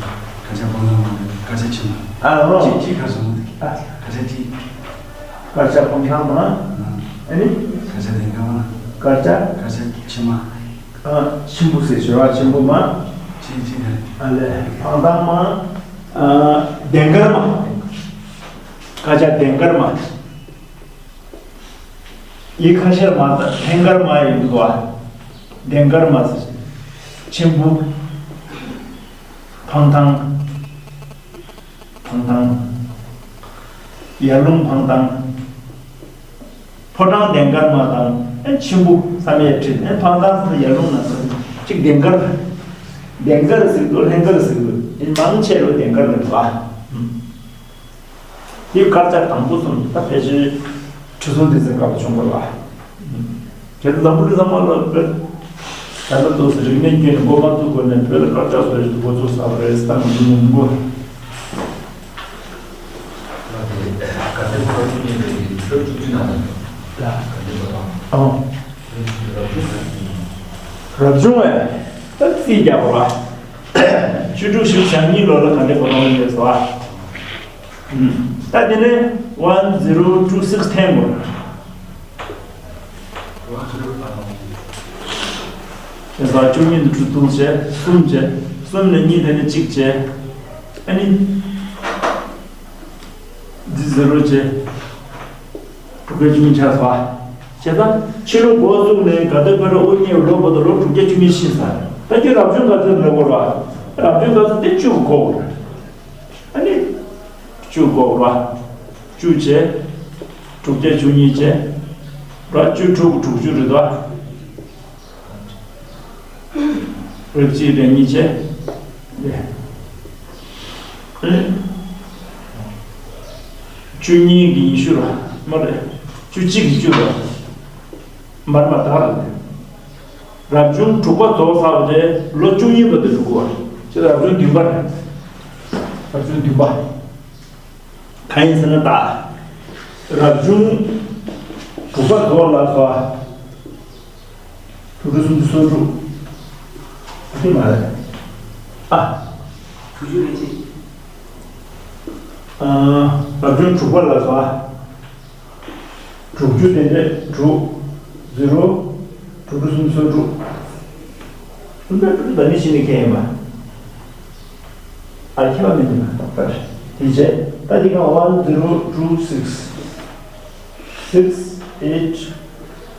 སྐད་ཆ་སྤང་ལ་མ་རེད། སྐད་ཆ་ཆེ་མ། ཨ་ལོ། ཅི་ཅི་ག་སོང་། ཨ། སྐད་ཆ་ཅི། སྐད་ཆ་སྤང་ལ་མ། ཨ་ནི། སྐད་ཆ་དེ་འདྲ་མ། སྐད་ཆ། སྐད་ཆ་ཆེ་མ། ཨ། ཆེན་པོ་ཟེར་ཞོར་ཨ། ཆེན་པོ་མ། ཅི་ཅི་རེད། ཨ་ལས། སྤང་ལ་མ། ཨ། ལྡན་དཀར་མ། སྐད་ཆ་ལྡན་དཀར་མ། ཡི་ཁ་ཤར་མ་དང་ལྷན་དཀར་མ་ཡི་འདུག་བ། ལྡན་དཀར་མ་ཟེར། ཆེན་པོ། འཕང་ཐང་། འཕང་ཐང་། ཡར་ཀླུང་འཕང་ཐང་། ཕོ་བྲང་ལྡན་དཀར་མ་དང་ཨེ་ཆེན་པོ་བསམ་ཡས་ཁྲིད་ཨེ་འཕང་ཐང་ཟེར་ཡར་ཀླུང་ན་ཟེར་གཅིག་ལྡན་དཀར། ལྡན་དཀར་ཟེར་འདུག་ལྷན་དཀར་ཟེར་འདུག་ཨེ་མང་ཆེ་བ་ལྡན་དཀར་རེད་བ། དེའི་དཀར་ཆག་དང་པོ་གསུམ་ད་ཕལ་ཆེར་ཁྲི་སྲོང་ལྡེ་བཙན་སྐབས་ལ་བྱུང་བ་ལ། དེ་ལ་འཛམ་བུ་གླིང་ཚང་མ་ལ་བོད་ད་ལྟ་ཚོ་རིག་གནས་སྐྱོན་ནས་འགོ་མ་བཙུགས་གོང་ནས་བོད་ལ་དཀར་ཆག་བཟོ་རེས་འགོ་ཚུགས་ས་རེད་བཏང་མི་མང་པོ། རབ་བྱུང་བས་ད་རྩིས་རྒྱག་པ་བ། བཅུ་དྲུག་བཞི་བཅུ་ཞེ་གཉིས་ལོ་ལ་ག་འདྲ་གོ་རྟོགས་ཡོད་ཟེར་བ། ད་དེ་ནས་one zero two six འཐེན་དགོས། དེ་ཚོ་བཅུ་གཉིས་ནས་དྲུག་བཏང་བྱས་གསུམ་བྱས། གསུམ་ནས་གཉིས་དེ་ནས་གཅིག་བྱས། ཨ་ནི་འདི་zero བྱས། དྲུག་བརྒྱ་བཅུ་གཉིས་ཆགས་སོང་། བྱས་ཙང་ཕྱི་ལོ་འགོ་བཙུགས་ནས་ག་དུས་བོད་ལ་དབུ་བརྙེས་ལོ་བར་དུ་ལོ་དྲུག་བརྒྱ་བཅུ་གཉིས་ཕྱིན་ཚར། ད་ཁྱོད་རབ་བྱུང་ག་ཚོད་ལ་འགོར་བ། རབ་བྱུང་ག་ཚོད་དེ་བཅུ་གོ། ཨ་ནི། བཅུ་གོ་བ། བཅུ་བྱས། དྲུག་བརྒྱ་བཅུ་གཉིས་བྱས། བ་བཅུ་དྲུག་དྲུག་ཅུ་རེད་དོ། རེ་གཅིག་རེ་གཉིས་བྱས། རེ། བཅུ་གཉིས་ཀྱི་ཉི་ཤུ་ར། མ་རེད། བཅུ་གཅིག་གི་བཅུ་ར། མར་མ་དར། རབ་བྱུང་དྲུག་པ་རྫོགས་ཚར་བ་དེ་ལོ་བཅུ་གཉིས་པ་དེ་འགྲོ་གི་བ། ཅེས་རབ་བྱུང་བདུན་པ་རེད། རབ་བྱུང་བདུན་པ། གང་ཡིན་ཟེར་ན་ད། རབ་བྱུང་དྲུག་པ་རྫོགས་ལ་སོགས། དྲུག་ཅུ་སུམ་ཅུ་སོ་དྲུག་ཨ་དེ་མ་རེད། ཨ། དྲུག་ཅུ་རེད་ཅེས། ཨ། རབ་བྱུང་དྲུག་པ་ལ་སོགས། དྲུག་ཅུ་དེ་འདྲ་དྲུག zero དྲུག་ཅུ་སུམ་ཅུ་སོ་དྲུག་སུམ་ཅུ་དྲུག་ཅུ་ད་ནི་ཕྱི་ནས་ཁྱེར་ཡིན་པ། ཨ་ཁྱེད་པ་མི་འདུག་ན་ད་དེ་རྗེས་ད་འདི་ག one zero two six six eight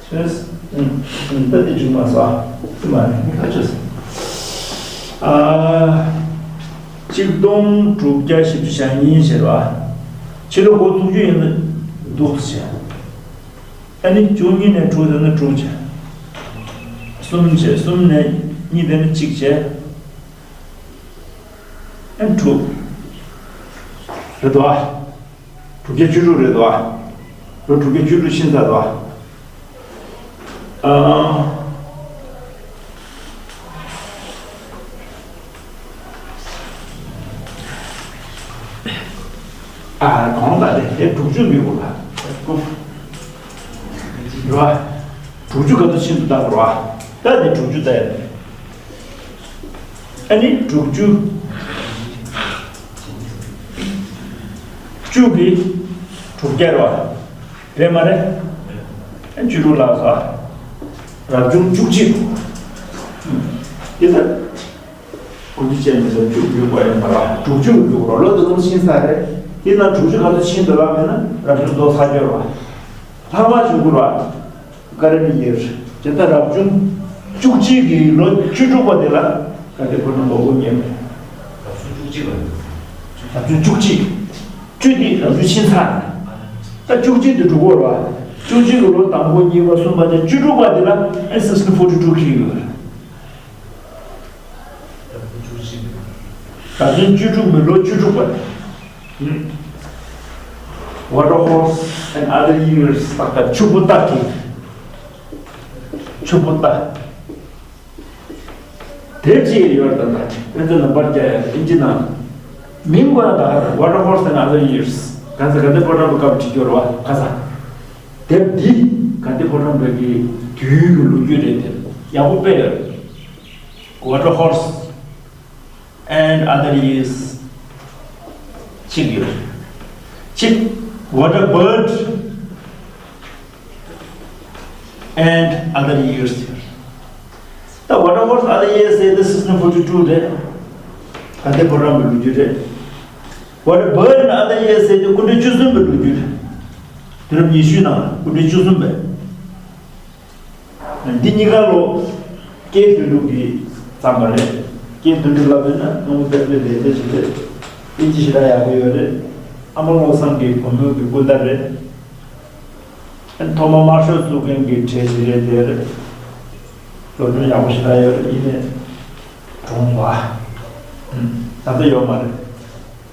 six ད་འདི་འཇུག་མ་སོང་། དེ་མ་རེད་ཁ་ཆོས། ཨ། གཅིག་སྟོང་དྲུག་བརྒྱ་བཞི་བཅུ་ཞེ་གཉིས་བྱས་པ། ཕྱི་ལོ་འགོ་བཙུགས་རྒྱུ་ཡིན་ན་འདུག་བྱས། ཨ་ནི་བཅུ་གཉིས་ནས་དྲུག་དེ་ནི་དྲུག་བྱས། གསུམ་བྱས། གསུམ་ནས་གཉིས་དེ་ནི་གཅིག་བྱས། ཨ་ནི་དྲུག་རེད་དོ། དྲུག་བརྒྱ་བཅུ་དྲུག་རེད་དོ། ལོ་དྲུག་བརྒྱ་བཅུ་དྲུག་ཕྱིན་ཚར་དོ། ཨ། ཨ། གོང་ལྟ་སྟེ་དེ་དྲུག་ཅུ་ཡོད་དགོས་ལ། རེད་བ། དྲུག་ཅུ་ག་ཚོད་ཕྱིན་འདུག་ལྟ་དགོས་རེད་བ། ད་དེ་དྲུག་ཅུ་ལྟ་ཡ་རེད། ཨ་ནི་དྲུག་ཅུ། བཅུ་གི་དྲུག་བརྒྱ་རེད་བ། རེད་མ་རེད། ཨ། བཅུ་དྲུག་ལགས་སོ། རབ་བྱུང་བཅུ་གཅིག། དེ་ལྟར། དགུ་བཅུ་ཅན་མི་ཚོ་བཅུ་ཡོད་པ་ཡིན་པ་ལ་དྲུག་ཅུ་ཡོད་རོགས་ལོ་དུ་ཙམ་ཕྱིན་ས་རེད། དེ་ན་དྲུག་ཅུ་ག་ཚོད་ཕྱིན་འདུག་ལབ་ཡོད་ན་རབ་བྱུང་རྡོ་ས་སྐྱོར་བ། ལྷག་མ་བྱུང་དགོས་ར། ཀ་ར་ནི་ཡེར། ཇི་ལྟར་རབ་བྱུང་བཅུ་གཅིག་གི་ལོ་བཅུ་དྲུག་པ་དེ་ལ་ག་དེ་ཁོ་ན་མགོ་སྐོར་ཉེ་མེད། རབ་བྱུང་བཅུ་གཅིག་པ་རེད། རབ་བྱུང་བཅུ་གཅིག། བཅུ་དེ་རབ་བྱུང་ཕྱིན་ཚར་རེད། ད་བཅུ་གཅིག་དེ་འགྲོ་དགོས་ར། བཅུ་གཅིག་གི་ལོ་དང་པོ་གཉིས་པ་གསུམ་པ་དེ་བཅུ་དྲུག་པ་དེ་ལ་ཨེ་སིགས་ཊིན་ཕོར་ཊི་ཊུ་ཁེལ་ཡོད་རེད། རབ་བྱུང་བཅུ་དྲུག་པའི་ལོ་བཅུ་དྲུག་པ། Water Horse and Other Years ལྟ་ག་ཆུ་བོ་རྟ་གི། ཆུ་བོ་རྟ། དེབ་ཅིག་ཡོད་རེད་ད། ད་ཕན་ཚུན་ནམ་བར་རྒྱག་ཡ་ཨིན་ཇི་ནང་། མིང་གོ་ན་ད་Water Horse and Other Years ག་ཚ་ག་དེ་ཕོ་བྲང་པའི་སྐབས་བྲིས་ཡོད་རེད་བ། ག་ཚ། དེབ་འདི་ག་དེ་ཕོ་བྲང་པའི་གི་དུས་ཀྱི་ལོ་རྒྱུས་རེད་དེ། ཡག་པོ་དཔེ་ཡོད་རེད། Water Horse and Other Years གཅིག་ཡོད། གཅིག Water Bird and Other Years ཡོད། ད་Water Horse Other Years ཟེར་དེ་སིགས་ཊིན་ཕོར་ཊི་ཊུ་རེད། ག་དེ་ཕོ་བྲང་པའི་ལོ་རྒྱུས་རེད། Water Bird and Other Years ཟེར་དེ་སྐུ་ཕྲེང་བཅུ་གསུམ་པའི་ལོ་རྒྱུས་རེད། དུས་རབས་ཉི་ཤུའི་ནང་སྐུ་ཕྲེང་བཅུ་གསུམ་པའི། འདི་གཉིས་ཀ་ལོ་སྐྱེས་དོན་གྲུབ་ཀྱིས་བརྩམས་པ་རེད། སྐྱེས་དོན་གྲུབ་ལབ་པས་ན་སྣང་བ་དཔལ་སྤྲུལ་ལས་དེ་ཞིག་རེད། དབྱིན་ཇི་ཞེ་དྲག་ཡག་པོ་ཡོད་རེད། ཨ་མ་བློ་བཟང་གི་བུ་མོ་གི་སྐུ་ཟླ་རེད། ཐོག་མ་དམར་ཤོག་བཙུགས་མཁན་གྱི་གྲས་ཤིག་རེད་དེ་རེད། སློབ་སྦྱོང་ཡག་པོ་ཞེ་དྲག་ཡོད་རེད། ཡིན་ནའི་གྲོངས་སོང་ཨ། ད་ལྟ་ཡོད་མ་རེད།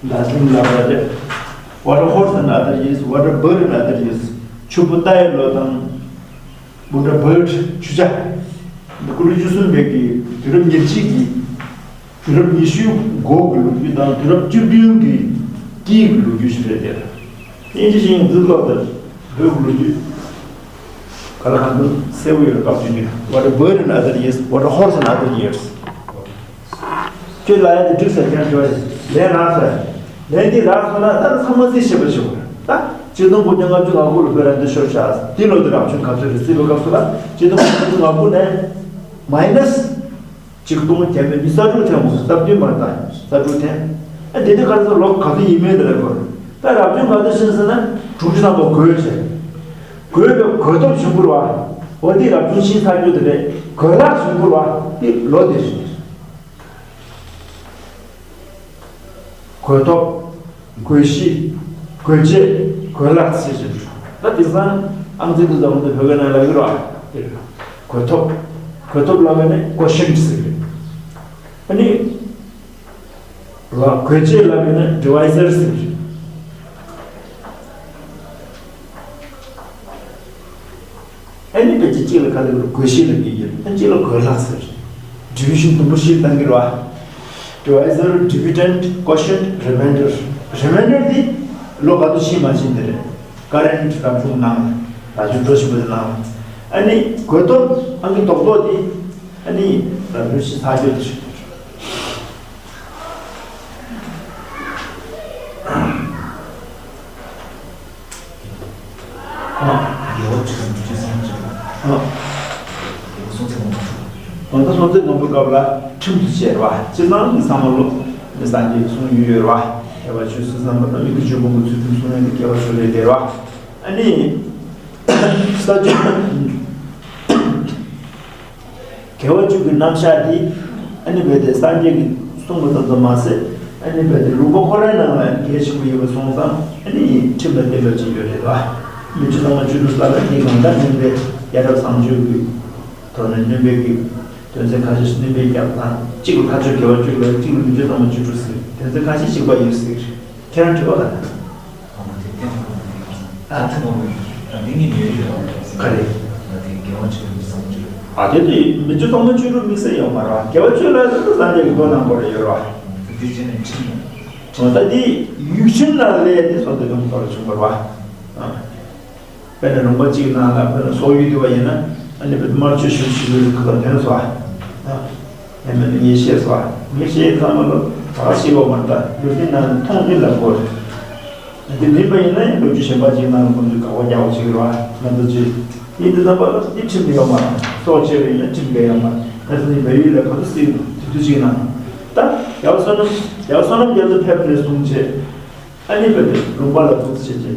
ད་ཐེངས་ལབ་པ་རེད། Water Horse and Other Years, Water Bird and Other Years ཆུ་བོ་རྟ་ཡི་ལོ་དང་། Water Bird ཆུ་བྱ། སྐུ་ཕྲེང་བཅུ་གསུམ་པའི་གི་དུས་རབས་ཉེར་གཅིག་གི་དུས་རབས་ཉི་ཤུའི་འགོ་གི་ལོ་རྒྱུས་དང་དུས་རབས་བཅུ་བདུན་གི་དཀྱིལ་གྱི་ལོ་རྒྱུས་ཤིག་རེད་དེ། དབྱིན་ཇི་ཞིག་འཛུལ་ལོག་དང་བོད་ཀྱི་ལོ་རྒྱུས་ག་ལ་གང་འདུག་གསལ་པོ་ཡོད་པ་བརྗོད་རྒྱུ། Water Bird and Other Years, Water Horse and Other Years ཁྱོད་ལ་ཡ་དེ་འགྲིག་ཟེར་མཁན་ཞུ་བ་ཞིག་ལན་རག་ཟེར། ལན་འདི་རག་སོང་ན་ད་ཚང་མ་རྩིས་ཞིབ་པ་ཞུ་དགོས། ད་ཆིག་སྟོང་དགུ་བརྒྱ་ལྔ་བཅུ་ང་དགུ་ལོ་བོད་རང་བཙན་ཤོར་བྱས། འདི་ལོ་དེ་རང་བྱུང་ག་ཚོད་རེད་རྩིས་པའི་སྐབས་སུ་ལ་ཆིག་སྟོང་དགུ་བརྒྱ་ལྔ་བཅུ་ང་དགུ་ནས་མའི་ནས་ཆིག་སྟོང་བརྒྱ་མེད་ཉི་ཤུ་རྩ་དྲུག་ཐེངས་མོ་རྩ་བདུན་མ་རེད་ད། རྩ་དྲུག་ཐེངས། ཨ་དེ་དུས་ག་ཚོད་ལོ་ག་ཚོད་ཡིན་མིན་དེ་ལ་གོ། ད་རང་བྱུང་ག་ཚོད་ཕྱིན་ཟེར་ན་དྲུག་ཅུ་ཐམ་པ་འགོས་བྱས། འགོས་པའི་འགོས་ཐོབ་བྱུང་དགོས་རེད་བ། འོ་དེ་རང་བྱུང་ཕྱིན་ཚར་རྒྱུ་དེ་རེད། འགོས་ལྷག་བྱུང་དགོས་རེད་བ། དེ་ལོ་དེ་རེད། འགོས་ཐོབ། འགོས་གཞི། འགོས་རྗེས། འགོས་ལྷག་ཟེར་གྱི་འདུག་ད་དེང་སང་ཨང་རྩིས་དེ་ཚོ་འདི་བོད་སྐད་ནང་ལབ་ཡོད་རེད་བ། དེ་རེད། འགོས་ཐོབ། འགོས་ཐོབ་ལབ་ཡོད་ནས་ཀོ་ཤན་ཟེར་གྱི་རེད། ཨ་ནི། རེད་བ། འགོས་རྗེས་ལབ་ཡོད་ནས་ཌི་བི་ཟར་ཟེར་གྱི་རེད། ཨ་ནི་ཕལ་ཆེར་གཅིག་ལ་ག་རེ་ལབ་དགོས་ཤེས་ལབ་ཀྱི་ཡོད། ཨ་གཅིག་ལ་འགོས་ལྷག་ཟེར། ཌི་བི་ཤན་དུམ་བུ་བཞི་བཏང་གི་རེད་བ། ཌི་བི་ཟར། ཌི་བི་ཌེན་ཊི། ཀོ་ཤན་ཊི། རི་མའིན་ཌར། རི་མའིན་ཌར་འདི་ལོ་ག་ཚོད་ཕྱིན་མ་ཕྱིན་དེ་རེད། ཀ་རེན་ཊི་རང་བྱུང་ནང་ལ་རང་བྱུང་འགྲོ་བཞིན་པ་དེ་ནང་ལ། ཨ་ནི་འགོས་ཐོབ་ཨང་ཀི་རྡོག་རྡོག་དེ་ཨ་ནི་རང་བྱུང་ཕྱིན་ཚར་རྒྱུ་དེ་རེད། ཨ། རྒྱལ་བ་བཅུ་དང་བཅུ་གསུམ་བཅུ། ཨ། རྒྱལ་པོ་སྲོང་བཙན་སྒམ་པོ། ད་ལྟ་སྲོང་བཙན་སྒམ་པོའི་སྐབས་ལ་ཁྲིམས་སུ་བཅས་རེད་བ། སྤྱིར་བཏང་མི་ཚང་མ་ལོ་མི་སངས་རྒྱས་གསུང་ཡུལ་ཡོད་རེད་བ། དགེ་བ་བཅུ་སྲོལ་བཟང་པོ་དང་མི་དགེ་བཅུ་སྤོང་གི་ཚུལ་ཁྲིམས་སྲུང་ཡས་དེ་དགེ་བ་བཅུ་རེད་དེ་རེད་བ། ཨ་ནི། ས་བཅུ། དགེ་བ་བཅུ་གི་རྣམ་གཞག་འདི་ཨ་ནི་རྦད་དེ་སངས་རྒྱས་ཀྱིས་གསུངས་པ་ཙམ་ཙམ་མ་ཟད། ཨ་ནི་རྦད་དེ་ལུང་པ་ཁོ་རའི་ནང་ལ་གལ་ཆེན་པོ་ཡོད་པ་སོང་ཙང་ཨ་ནི་ཁྲིམས་ལ་བརྟེན་པ་ཅིག་ཡོད་རེད་བ། སྨིན་བྱེད་ཚང་མ་བཅུ་དྲུག་ལ་ལ་དེའི་ནང་ད་སྨིན་པའི་ཡ་རབས་བཟང་སྤྱོད་ཀྱི་ཐོག་ནས་སྨིན་པའི་གི་དོན་ཚན་ཁ་ཤས་སྨིན་པའི་རྒྱབ་དང་གཅིག་ལ་ཁ་ཕྱོགས་དགེ་བ་བཅུ་ལ་གཅིག་ལ་སྨིན་བྱེད་ཚང་མ་བཅུ་དྲུག་ཟེར། དོན་ཚན་ཁ་ཤས་གཅིག་པ་ཡོད་ཟེར། ཁྱེད་རང་དྲི་བ་ག་ལ། ཨ་མ་དེ་ལྟད་མོ་ག་མ་དེ་ག་ཨ་ཐུ་མ་མོ་ཡིན་ཨ་འདི་ངའི་ཉོས་ཡོད་ཨ་ག་རེ། ཨ་དེ་དགེ་བ་བཅུ་དང་བཅུ་གསུམ་བཅུ་དྲུག་ཨ་དེ་དེ་མི་བཅུ་ཚང་མ་བཅུ་དྲུག་དམིགས་བསལ་ཡོད་མ་རེད་བ། དགེ་བ་བཅུ་ལ་ཟེར་ན་སངས་རྒྱས་ཀྱི་མདོ་ནང་སྐོར་ལ་ཡོད་རེད་བ། དེ་བཅུ་ནས་ཁྲིམས། ད་འདི་ཡུལ་ཆེན་ལ་ལས་དེ་སོགས་དེ་ལུང་པར་བྱུང་བར་བ། དཔེར་ན་ལུང་པ་གཅིག་ནང་ལ་དཔེར་ན་སོག་ཡུལ་དུ་བ་ཡིན་ན། ཨ་ནི་དཔེར་དམར་མཆོད་ཞུ་ཞུ་ཡུལ་ཁུ་ལ་དོན་སོགས། ཨ་ནི་ངེས་ཤེས་སོགས། ངེས་ཤེས་ཚང་མ་ལ་ད་ཤེས་པ་མ་ད་ལུགས་འདི་ནང་མཐོང་མི་ལ་གོ། དེ་མིན་པ་ཡིན་ན་ཡང་ལོ་རྒྱུས་གཞན་པ་ཅིག་ནང་ལ་ཁོང་ཚོས་དགག་པ་རྒྱག་པ་ཅིག་རེད་བ། ང་ཚོ་ཅིག་ཡིན་དུས་ཙམ་པ་ལ་འདི་ཁྲིམས་ཡོད་མ་རེད། སྲོག་བཅད་པ་ཡིན་ན་ཁྲིམས་འགལ་ཡོད་མ་རེད། ང་ཚོ་ནི་བལ་ཡུལ་ལ་ག་ཚོད་སྲིད་དུས་དུས་ཅིག་ནང་ད་རྒྱལ་བ་བསོད་ནམས་རྒྱལ་བ་བསོད་ནམས་རྒྱ་མཚོ་ཕེབས་ནས་བཟུང་བྱས། ཨ་ནི་བལ་ཡུལ་ལུང་པ་ལ་འདུག་བྱས་བྱས།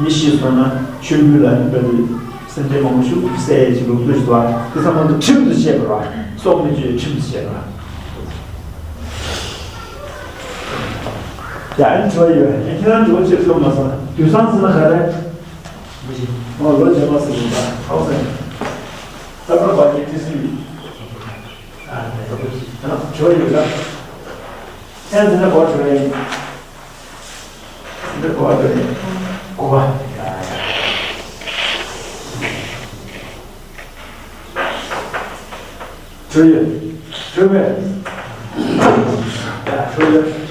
མི་ཤི་སོང་ན་མཆོད་འབུལ་ལ་ཨ་ནི་བལ་ཡུལ་སེམས་ཅན་མང་པོ་ཞིག་བསད་ཡས་ཀྱི་ལུགས་སྲོལ་ཞིག་འདུག་བ། དེ་ཚང་མ་དུ་ཁྲིམས་སུ་བཅད་པ་རེད་བ། སྲོག་མི་གཅོད་ཁྲིམས་སུ་བཅད་པ་རེད། ཡ། ཨ་ནི་དྲི་བ་ཡོད། ཨ་ཁྱེད་རང་དྲི་བ་བྱེད་ཐུབ་མ་སོང་། དུས་སང་ཟེར་ན་ག་རེ། ཨོ་ལོ་རྗེས་མ་ཟེར་གྱི་འདུག་ཨོ་ཟེར། ད་བར་བ་ཉིད་ཏི་སི་ཡིན། ཨ་ནི་དྲི་བ་ཡོད་ལ། ཨེ་ཟེར་ན་གོ་དྲི་བ་ཡིན། འདི་གོ་བ་འདི་གོ་བ། གྲོལ་ཡོད། གྲོལ་བས། གྲོལ་ཡོད།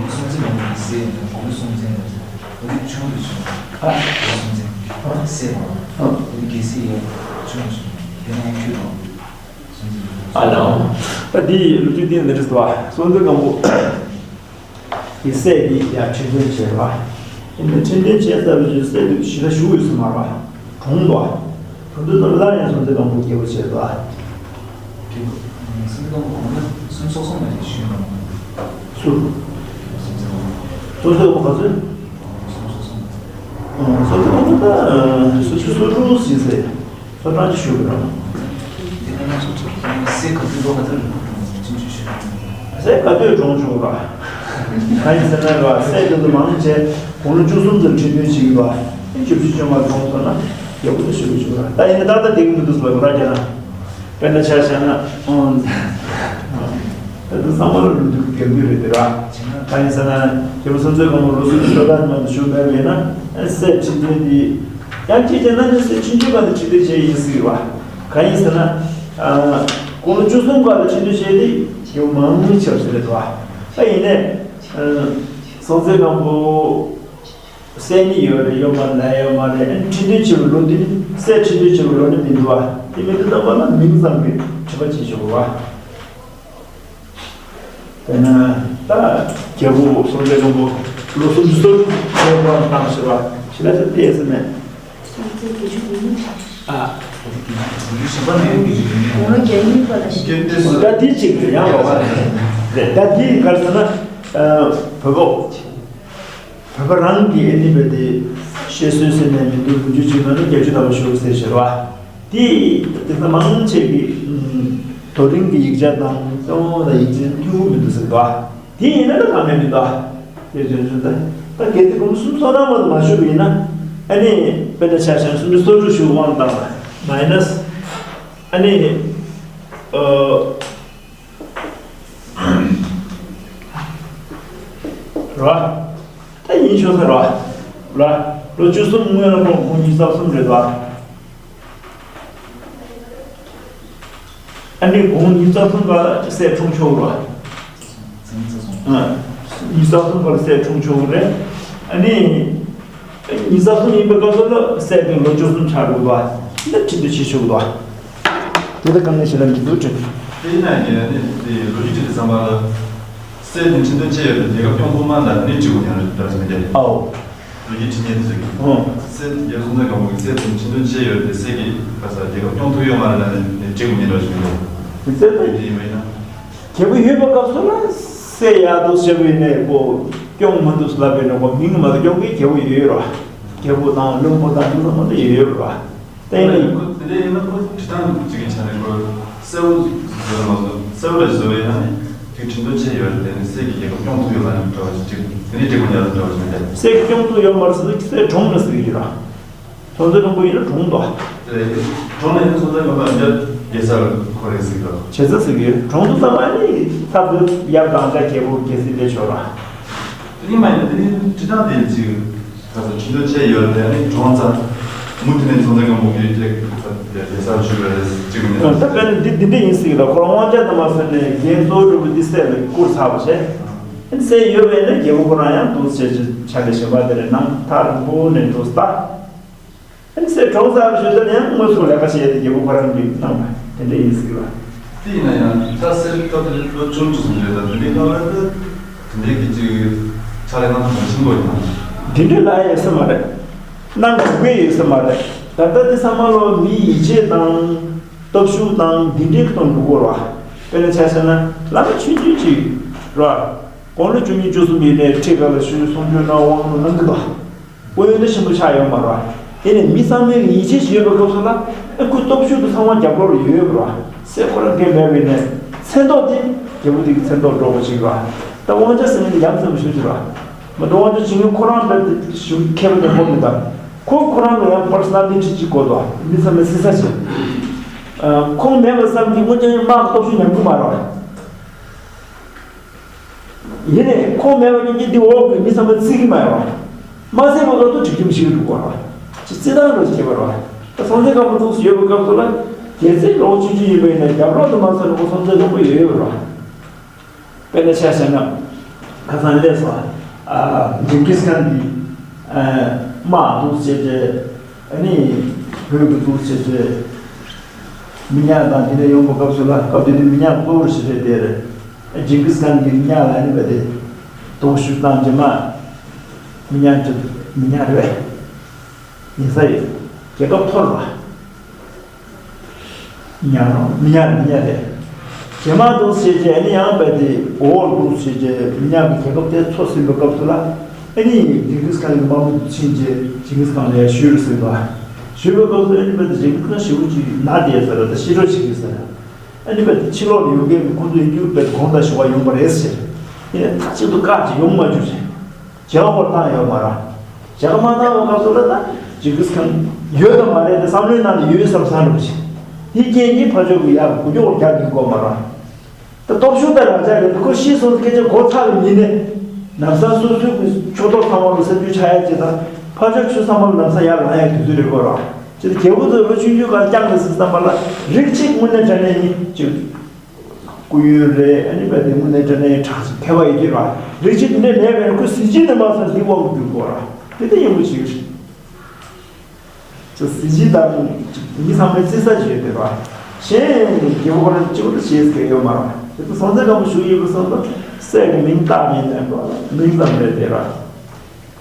སྲོང་བཙན་སྒམ་པོ་གི་སྲས་ནི་གོང་སྲོང་བཙན་ལ་འོ་དེ་ཆུང་དུ་བྱུང་། ཨ། གོང་སྲོང་བཙན་གྱི་སྲས་པ། ཨ། དེ་ནི་རྒྱལ་སྲས་ཡང་ཆུང་དུ་བྱུང་། དེ་ནས་ཁྱོད་དང་། ཨ་ལའོ། ད་འདི་ལོ་རྒྱུས་འདི་ནི་རེད་བ། སྲོང་བཙན་སྒམ་པོ་གི་སྲས་འདི་ཡང་ཁྲི་འདོན་བྱས་པ། ཡིན་ནའི་ཁྲི་འདོན་བྱས་ཚར་བའི་རྗེས་སྲས་འདི་ཞིག་ལ་བཞུགས་ཡོད་ས་མ་རེད་བ། གྲོངས་འདུག་བ། གྲོངས་དུས་ཙམ་སླར་ཡང་སྲོང་བཙན་སྒམ་པོ་རྒྱལ་པོ་བྱས་འདུག་བ། སྲོང་བཙན་སྒམ་པོ་གོང་ན་སུམ་ཅུ་སོ་གསུམ་ལ་ཞིག་བཞུགས་གནང་བ། སུ། སྲོང་བཙན་སྒམ་པོ་ག་ཚོད། སུམ་ཅུ་སོ་གསུམ། སྲོང་བཙན་སྒམ་པོ་ད་སུམ་ཅུ་སོ་དྲུག་ཟིན་ཚེ། ཁོ་རང་གི་ཞུ་གི་རེད། དེ་ནས་ང་ཚོ་ཚོ་གི་སྲས་ག་དུས་ལོ་ག་ཚོད་ལ་ཅི་ཞུ་ཞུ། སྲས་ག་དུས་གྲོངས་བྱུང་ར། གང་ཡིན་ཟེར་ན་ར་སྲས་དེ་ཚོ་མང་ཆེ་དགུང་ལོ་བཅུ་གསུམ་ཙམ་ཁྲི་འདོན་བྱེད་ཀྱི་ར། བཅུ་བཞི་བཅོ་ལྔ་གྲོངས་སོང་ན་རྒྱལ་པོ་དེ་ཞུ་གི་ཞུ་ར། ད་ཡིན་ན་ཏག་ཏག་བསྡད་ཀྱི་མི་འདུག་ཟེར་བ་ར་རྒྱ་ན། དཔེར་ན་ཆ་བཞག་ན་ཨང་། ད་དུང་བསམ་བློ་ལུགས་འདུག་རྒྱལ་རྒྱུ་རེད་དེ་ར། གང་ཡིན་ཟེར་ན་རྒྱལ་པོ་སྲོང་བཙན་སྒམ་པོ་ལོ་སུམ་ཅུ་སོ་ལྔ་ནང་དུ་བཞུགས་པ་ཡིན་ན་སྲས་ཁྲི་འདོན་འདི། ཡང་ཅིག་བྱས་ན་ནི་སྲས་ཆུང་ཆུང་སྒང་ལ་ཁྲི་འདོན་བྱས་ཡིན་སྲིད་པ། གང་ཡིན་ཟེར་ན། ཨ། དགུང་ལོ་བཅུ་གསུམ་སྒང་ལ་ཁྲི་འདོན་བྱས་ཏེ་ཡང་མང་ཆེ་བ་ཟེར་རེད་དོ། ཨ་ཡིན་ནའི། ཨ། སྲོང་བཙན་སྒམ་པོ་སྲས་གཉིས་ཡོད་རེད། ཡོད་མ་རེད་ལབ་ཡོད་མ་རེད། ཨ་ནི་ཁྲི་འདོན་བྱས་པའི་ལོ་འདི་ནི་སྲས་ཁྲི་འདོན་བྱས་པའི་ལོ་ནི་མི་འདུག་བ། དེ་མི་འདུག་ཙམ་པ་ལ་མིང་ཙམ་གྱི་དྲི་བ་བྱེད་ཆོག་གི་བ། དཔེར་ན་ད་རྒྱལ་པོ་སྲོང་བཙན་སྒམ་པོ་ལོ་སུམ་ཅུ་སོ་དྲུག་ལོ་བར་བཏང་ཟེར་བ་ཞིག་ལ་ཟེར་ཏེ་ཟེར་ནས། སྲོང་བཙན་བརྒྱད་ཅུ་གོ་གཉིས་ཆགས། ཨ། གོང་ལོ་བརྒྱ་ཉིས་པ་ལ་ཤི། ད་དེའི་ཅིག་ཡང་བ་བ་རེད། ད་དེའི་གར་ཟེར་ན། བོད་པ། བོད་པ་རང་གི་ཨེ་ནི་བས་དེ་བཤད་སྲོལ་ཟེར་ནས་མི་འདུག་ལོ་རྒྱུས་ཅིག་ནང་ནས་བརྒྱད་ཅུ་ཐམ་པ་ཞུགས་ཟེར་ཞེས་བ། དེ་དེ་ཚོ་མང་ཆེ་གི་ཨུམ། རྡོ་རིང་གི་ཡིག་ཆ་དང་གཙོ་བོ་དང་ཡིག་ཆ་ཐུན་མོང་མི་འདུག་ཟེར་བ། དེ་ཡིན་ན་ད་གང་ནས་མི་འདུག་དེ་དོན་ཚོ་ད་ད་གལ་ཏེ་དགུང་སུམ་ཅུ་སོ་ཐམ་པ་དུ་མ་ཞུགས་པ་ཡིན་ན། ཨ་ནི་དཔེར་ན་ཆ་བཞག་སུམ་ཅུ་སོ་དྲུག་ཞུགས་དབང་བཏང་བ་མའི་ནས། ཨ་ནི་ཨོ། ར། ད་ཡིན་ཆོག་ས་ར། ར། ལོ་བཅུ་གསུམ་སྔོན་ལ་ཁོང་དགུང་ཉི་ཤུ་རྩ་གསུམ་རེད་པ། ཨ་ནི་དགུང་ཉི་ཤུ་རྩ་གསུམ་པ་སྲས་འཁྲུངས་ཆོག་ར། ཨ། ཉི་ཤུ་རྩ་གསུམ་པ་ལ་སྲས་འཁྲུངས་ཆོག་རེད། ཨ་ནི། ཉི་ཤུ་རྩ་གསུམ་ཡིན་པའི་སྐབས་སུ་ལ་སྲས་དེ་ལོ་བཅུ་གསུམ་ཆགས་འགྲོ་བ། འདི་ཁྲིམས་དུ་ཆེ་ཆུང་དོ། དེ་ལ་དཀའ་ངལ་ཞེ་དྲག་མི་འདུག་དྲན། དེ་ཡིན་ན་ཡང་ནི་དེ་ལོ་རྒྱུས་ཁྲིད་དུ་བསམ་པ་ལ། སྲས་དེ་ཁྲིམས་དོན་ཆེ་ཡོད་དེ་རྒྱལ་ཁབ་སྐྱོང་ཐུབ་མ་ལ་ནི་ཁྲིད་དགོས་ཀྱང་རེད་འདྲ་ཟེར་མི་འདྲ། ཨའོ། ལོ་རྒྱུས་ཁྲིད་མཁན་དེ་ཚོ་གིས། ཨོ། སྲས་རྒྱལ་སྲོང་བཙན་སྒམ་པོ་གི་སྲས་དེ་ཁྲིམས་དོན་ཆེ་ཡོད་དེ་སྲས་ཀྱིས་ག་ས་རྒྱལ་ཁབ་སྐྱོང་ཐུབ་ཡོད་མ་རེད་ལ་ནི་ཁྲིད་དགོས་ཀྱང་འདྲ་ཟེར་མི་འདྲ། དེ་ཚོ་དེ་ཡིན་པ་ཡིན་ན། རྒྱལ་པོ་ཡོད་པའི་སྐབས་སུ་ལ་སྲས་ཡག་འདུག་ཟེར་བའི་ནས་ཁོ་སྐྱོང་མི་འདུག་ལབ་པའི་ནས་ཁོ་མིང་མ་གཏོགས་སྐྱོང་མཁན་རྒྱལ་པོ་ཡོད་རོ། རྒྱལ་པོ་དང་བློན་པོ་དང་མི་ཚང་མ་འདི་ཡོད་རོ། དེ་ཡིན་ན་ཁོ་དེ་འདྲ་ཡིན་ན་ཁོ་ཁྲི་ཐང་གཅིག་གི་ཆ་ནས་ཁོ་གསལ་བོ་བཟོས་མ་སོང་། གསལ་བོ་ལ་བཟོ་བའི་ནང་ནས་དེ་ཁྲིམས་དོན་ཆེ་ཡོད་རེད། དེ་ནི་སྲས་ཀྱི་རྒྱལ་ཁབ་སྐྱོང་ཐུབ་ཡོད་ལ་ནི་འདྲ་བ་ཞིག་ཅིག་དེ་ནི་འགྲིག་པ་ཉར་འདྲ་བ་ཞིག་མི་འདུག་སྲས་ཀྱི་སྐྱོང་ཐུབ་ཡོད་མ་རེད་ཟེར་དུས་སྲས་གྲོངས་ནས་ཟེར་གྱི་རོ། སྲོང་བཙན་སྒམ་པོ་ཡིན་ན་གྲོངས་འདུག་དེ་གྲོངས་ནས་ནི་སྲོང་བཙན་སྒམ་པོ་ཡང་རྒྱལ་ས་ལ་འཁོར་རེད་ཟེར་གི་རེད། བྱས་ཙང་ཟེར་གི་ཡོད། གྲོངས་འདུག་ཙམ་ཨ་ནི་ཐབས་དུ་ཡབ་དང་ད་རྒྱལ་པོ་རྒྱལ་སྲིད་སྤེལ་ཆོག་ར། དེ་ནི་མ་ཡིན་དེ་ནི་ཁྲི་ཐང་དེ་ཅིག་ག་ས་ཁྲི་འདོན་བྱས་ཡོད་དེ་ནི་གྲོངས་ཙང་ མུ་མཐུད་ནས་ཚོང་རྫས་སྒམ་པོ་གི་ཅིག་ལས་ས་ཞུ་བའི་གཅིག་ནས། ད་དཔེར་ན་འདི་འདི་འདྲ་ཡིན་སྲིད་ཀྱི་རེད། ཁོ་རང་དབང་ཆ་དུ་མ་སོན་ནས་འགན་གཙོ་བོ་གྲུབ་པ་འདི་སྲས་ལ་བསྐུར་ཚར་བ་བྱས། ཨ་ནི་སྲས་ཡོད་པས་ན་རྒྱལ་པོ་ཁོ་རང་ཡང་འདུག་བྱས་ཅིག་ཕྱག་ལས་གཞན་པ་དེ་ལས་གནང་ཐག་རིང་པོ་ནས་འདུག་ལྟ། ཨ་ནི་སྲས་གྲོངས་ཚར་བ་ཞུ་ཚར་ཡང་དངོས་སུ་ལས་ཀ་བྱས་ཏེ་རྒྱལ་པོ་ཁོ་རང་གིས་གནང་བ་དེ་འདྲ་ཡིན་སྲིད་ཀྱི་རེད། དེ་ཡིན་ན་ཡང་ད་སྲས་སྐབས་དེ་ལོ་ཆུང་ཆུང་སོང་རེད། ད་དེ་འདྲའི་སྐབས་ལ་དེ་འདྲའི་གི་ཅིག་ཕྱག་ལས་གནང་ཐུབ་པ་ཆེན་པོ་ཡིན་ན། དེ་འདྲའི་ལ་ཡོད་ས་མ་རེད། གནང་དགོས་ཀྱི་ཡོད་ས་མ་རེད། ད་ལྟ་འདི་ཚང་མ་ལོ་མི་ཡིད་ཆེས་དང་སྟོབས་ཤུགས་དང་འདི་འདྲའི་གཏོང་དགོས་རེད་བ། དཔེར་ན་ཆ་བཞག་ན་བླ་མ་ཆུང་ཆུང་ཅིག་རེད་བ། དགུང་ལོ་བཅུ་གཉིས་བཅུ་གསུམ་ཡིན་ནའི་ཁྲི་ཁ་ལ་ཞུ་གསུང་ཆོས་གནང་དབང་ལུང་གནང་གི་འདུག་དབང་ཡོན་ཏན་ཆེན་པོ་ཆགས་ཡོད་མ་རེད་བ། དེ་ནས་མི་ཚང་མའི་ཡིད་ཆེས་ཡོད་པའི་སྐབས་སུ་ལ་ཨ་ཁུ་སྟོབས་ཤུགས་དེ་ཚང་མ་རྒྱབ་ལོགས་ལ་ཡོད་རེད་བ། སྲས་ཁོ་རང་འགན་མེད་པ་ཡིན་ནའི་མཚན་ཐོག་དེ་རྒྱལ་པོ་དེ་གི་མཚན་ཐོག་འགྲོ་དགོས་ཅིག་རེད་བ། ད་དབང་ཆ་ཟེར་མཁན་དེ་ཡ་མཚན་པོ་ཞེ་པོ་ཅིག་རེད་བ། མ་གཏོགས་དབང་ཆ་བྱིན་མཁན་ཁོ་རང་རྦད་དེ་ཞུ་མཁས་པ་དེ་ཁོ་མི་གདའ། ཁོ་ཁོ་རང་གི་ཡང་པར་སོ་ནལ་ཊི་ཅིག་དགོས་འདུག་མི་ཚང་མས་བརྩི་ས་བྱེད། ཁོང་མེད་པ་ཙམ་གྱིས་དངོས་ཀྱང་དམག་གི་སྟོབས་ཤུགས་ཉམས་ཀྱི་མ་རེད། ཡིན་ནའི་ཁོང་མེད་པ་ཉིད་ཀྱིས་འདི་འོག་གི་མི་ཚང་མས་བརྩི་གི་མ་རེད། མ་བརྩི་བ་ལ་ཏུ་གྲིག་ཁྱིམ་ཞིག་འགྲོ་དགོས་རེད། ཅི་བརྩི་སྟངས་རེ་བྱེད་པ་རེད། ད་སྲོང་བཙན་སྒམ་པོ་འདུག་སེ་ཡོད་པའི་སྐབས་སུ་ལ་རྒྱལ་སྲས་ལོ་ཆུང་ཆུང་ཡིན་པ་ཡིན་ན་རྒྱབ་ལོགས་དུ་མ་སོང་ན་ཁོ་སྲོང་བཙན་སྒམ་པོ་ཡོད་ཡོད་རེད། དཔེར་ན་ཆ་བཞག་ན་ཁ་སང་སླེབས་སོང་། ཨ་ཇིང་གིས་ཁཱན་གྱི་ཨ་དམག་འདུག་བྱས་ཏེ། ཨ་ནི་བོད་ཀྱི་འདུག་བྱས་ཏེ་མི་ཉག་དང་དེ་འདྲ་ཡོང་བའི་སྐབས་སུ་ལ་སྐབས་དེ་དུས་མི་ཉག་གཙོ་བོར་བྱས་ཏེ་དེར་ཇིང་གིས་ཁཱན་གྱི་མི་ཉག་ལ་ཨ་ནི་བ་དེ་དོགས་ཞུ་བཏང་རྗེས་མ་མི་ཉག་ཅིག་མི་ཉག་རེད་ཡིན་ས་ཡོད། རྒྱལ་ཁབ་འཐོར་བ། ཉག་རོང་མི་ཉག་མི་ཉག་རེད། རྗེས་མ་འདུག་བྱས་རྗེས་ཨ་ནི་ཡང་བས་ཏེ་འོག་འདུག་བྱས་རྗེས་མི་ཉག་གི་རྒྱལ་ཁབ་དེ་འཚོ་ཟིན་པའི་སྐབས་སུ་ལ་ཨ་ནི་ཇིང་གིས་ཁཱན་གྱི་དམག་དཔུང་ཕྱིན་རྗེས་ཇིང་གིས་ཁཱན་ལ་ཡ་ཞུས་རུ་ཟིན་པ། ཞུས་པའི་སྐབས་སུ་ཨ་ནི་བས་ཏེ་ཇིང་གིས་ཁཱན་ཞེ་པོ་ཅིག་ན་བསྡད་ས་རེད། ད་ཤི་འགྲོ་ཞིག་ཡིན་ས་རེད། ཨ་ནི་བས་ཏེ་ཕྱི་ལོགས་ལ་ཡོང་མཁན་གྱི་ཁོང་ཚོ་ཡིན་རྒྱུ་བས་ཏེ་དགོངས་དག་ཞུ་བ་ཡོང་པ་རེད་ཟེར། ཡིན་ནའི་མཐའ་གཅིག་ཏུ་བཀག་ཅིག་ཡོང་མ་བཅུག་ཅིག་བྱ་བ་བཏང་ཡོད་མ་རེད། བྱ་བ་མ་བཏང་བའི་སྐབས་སུ་ལ་ད་ཇིང་གིས་ཁཱན་ཡོད་དམ་མ་རེད་དེ་བསམ་བློའི་ནང་ནས་ཡོད་བསམ་བསམ་རུང་ཞིག་དེའི་རྐྱེན་གྱིས་ཕར་ཕྱོགས་ཀྱི་ཡར་འགུལ་སྐྱོད་རྒྱག་གི་དགོས་མ་རེད། ད་སྟོབས་ཤུགས་ད་རང་ཅག་རེད། ཁོ་ཤི་སོང་སྐད་ཆ་གོ་ཚར་བའི་ཉིན་ནས་ལམ་སང་སོ་སོའི་གི་ཕྱོགས་གཏོགས་ཚང་མ་ལ་ས་རྒྱུས་ཆགས་ཡ་ཅིག་དང་ཕར་ཕྱོགས་ཆུ་ཚང་མ་ལ་ལམ་སང་ཡར་ལངས་ཡ་དུས་ཚོད་རེད་དགོས་རེད། ཅིག་རྒྱལ་པོ་ཚོས་ལོ་ཆུང་ཆུང་སྒང་བསྐྱངས་ནས་ཟིན་བསམ་པ་ལ་རིགས་གཅིག་དངོས་གནས་དྲང་གནས་ཡིན་ཅིག་སྐུ་ཡོན་རེད། ཨ་ནི་བས་དེ་དངོས་གནས་དྲང་གནས་དྲག་ཅིག་མཁས་པ་ཡིན་གྱི་རེད། རིགས་གཅིག་དེ་འདྲས་མེད་པས་ཁོས་གཟི་བརྗིད་དེ་མ་སོང་འདི་དབང་གྱུར་དགོས་ར། དེ་ལྟ་ཡིན་པོ་ཅིག་རེད། ཅིག་གཟི་བརྗིད་དང་མི་ཚང་མའི་བརྩི་ས་ཅིག་ཡོད་དེ་ར། གཞན་རྒྱལ་པོ་ཁོ་རང་གཅིག་པུ་ད་བྱེད་ས་ཡོད་མ་རེད། དེ་ཚོ་སྲོང་བཙན་སྒམ་པོ་བཞུགས་ཡོད་པ་སོང་ཙང་སྲས་ཀྱི་མིང་བཏགས་མིན་ནས་མིང་ཙམ་རེད་དེ་ར།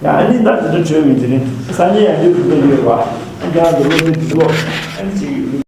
ཡང་ཨ་ནི་ད་དེ་འདྲ་བྱོས་མི་དེ་རིང་སང་ཉིན་ཡང་ཡོད་དེ་འདྲ་ཡོད་ར། ཨ་ཀྱང་དེ་ལོ་དེ་དུས་ལོ་ཨ་ནི་ཅིག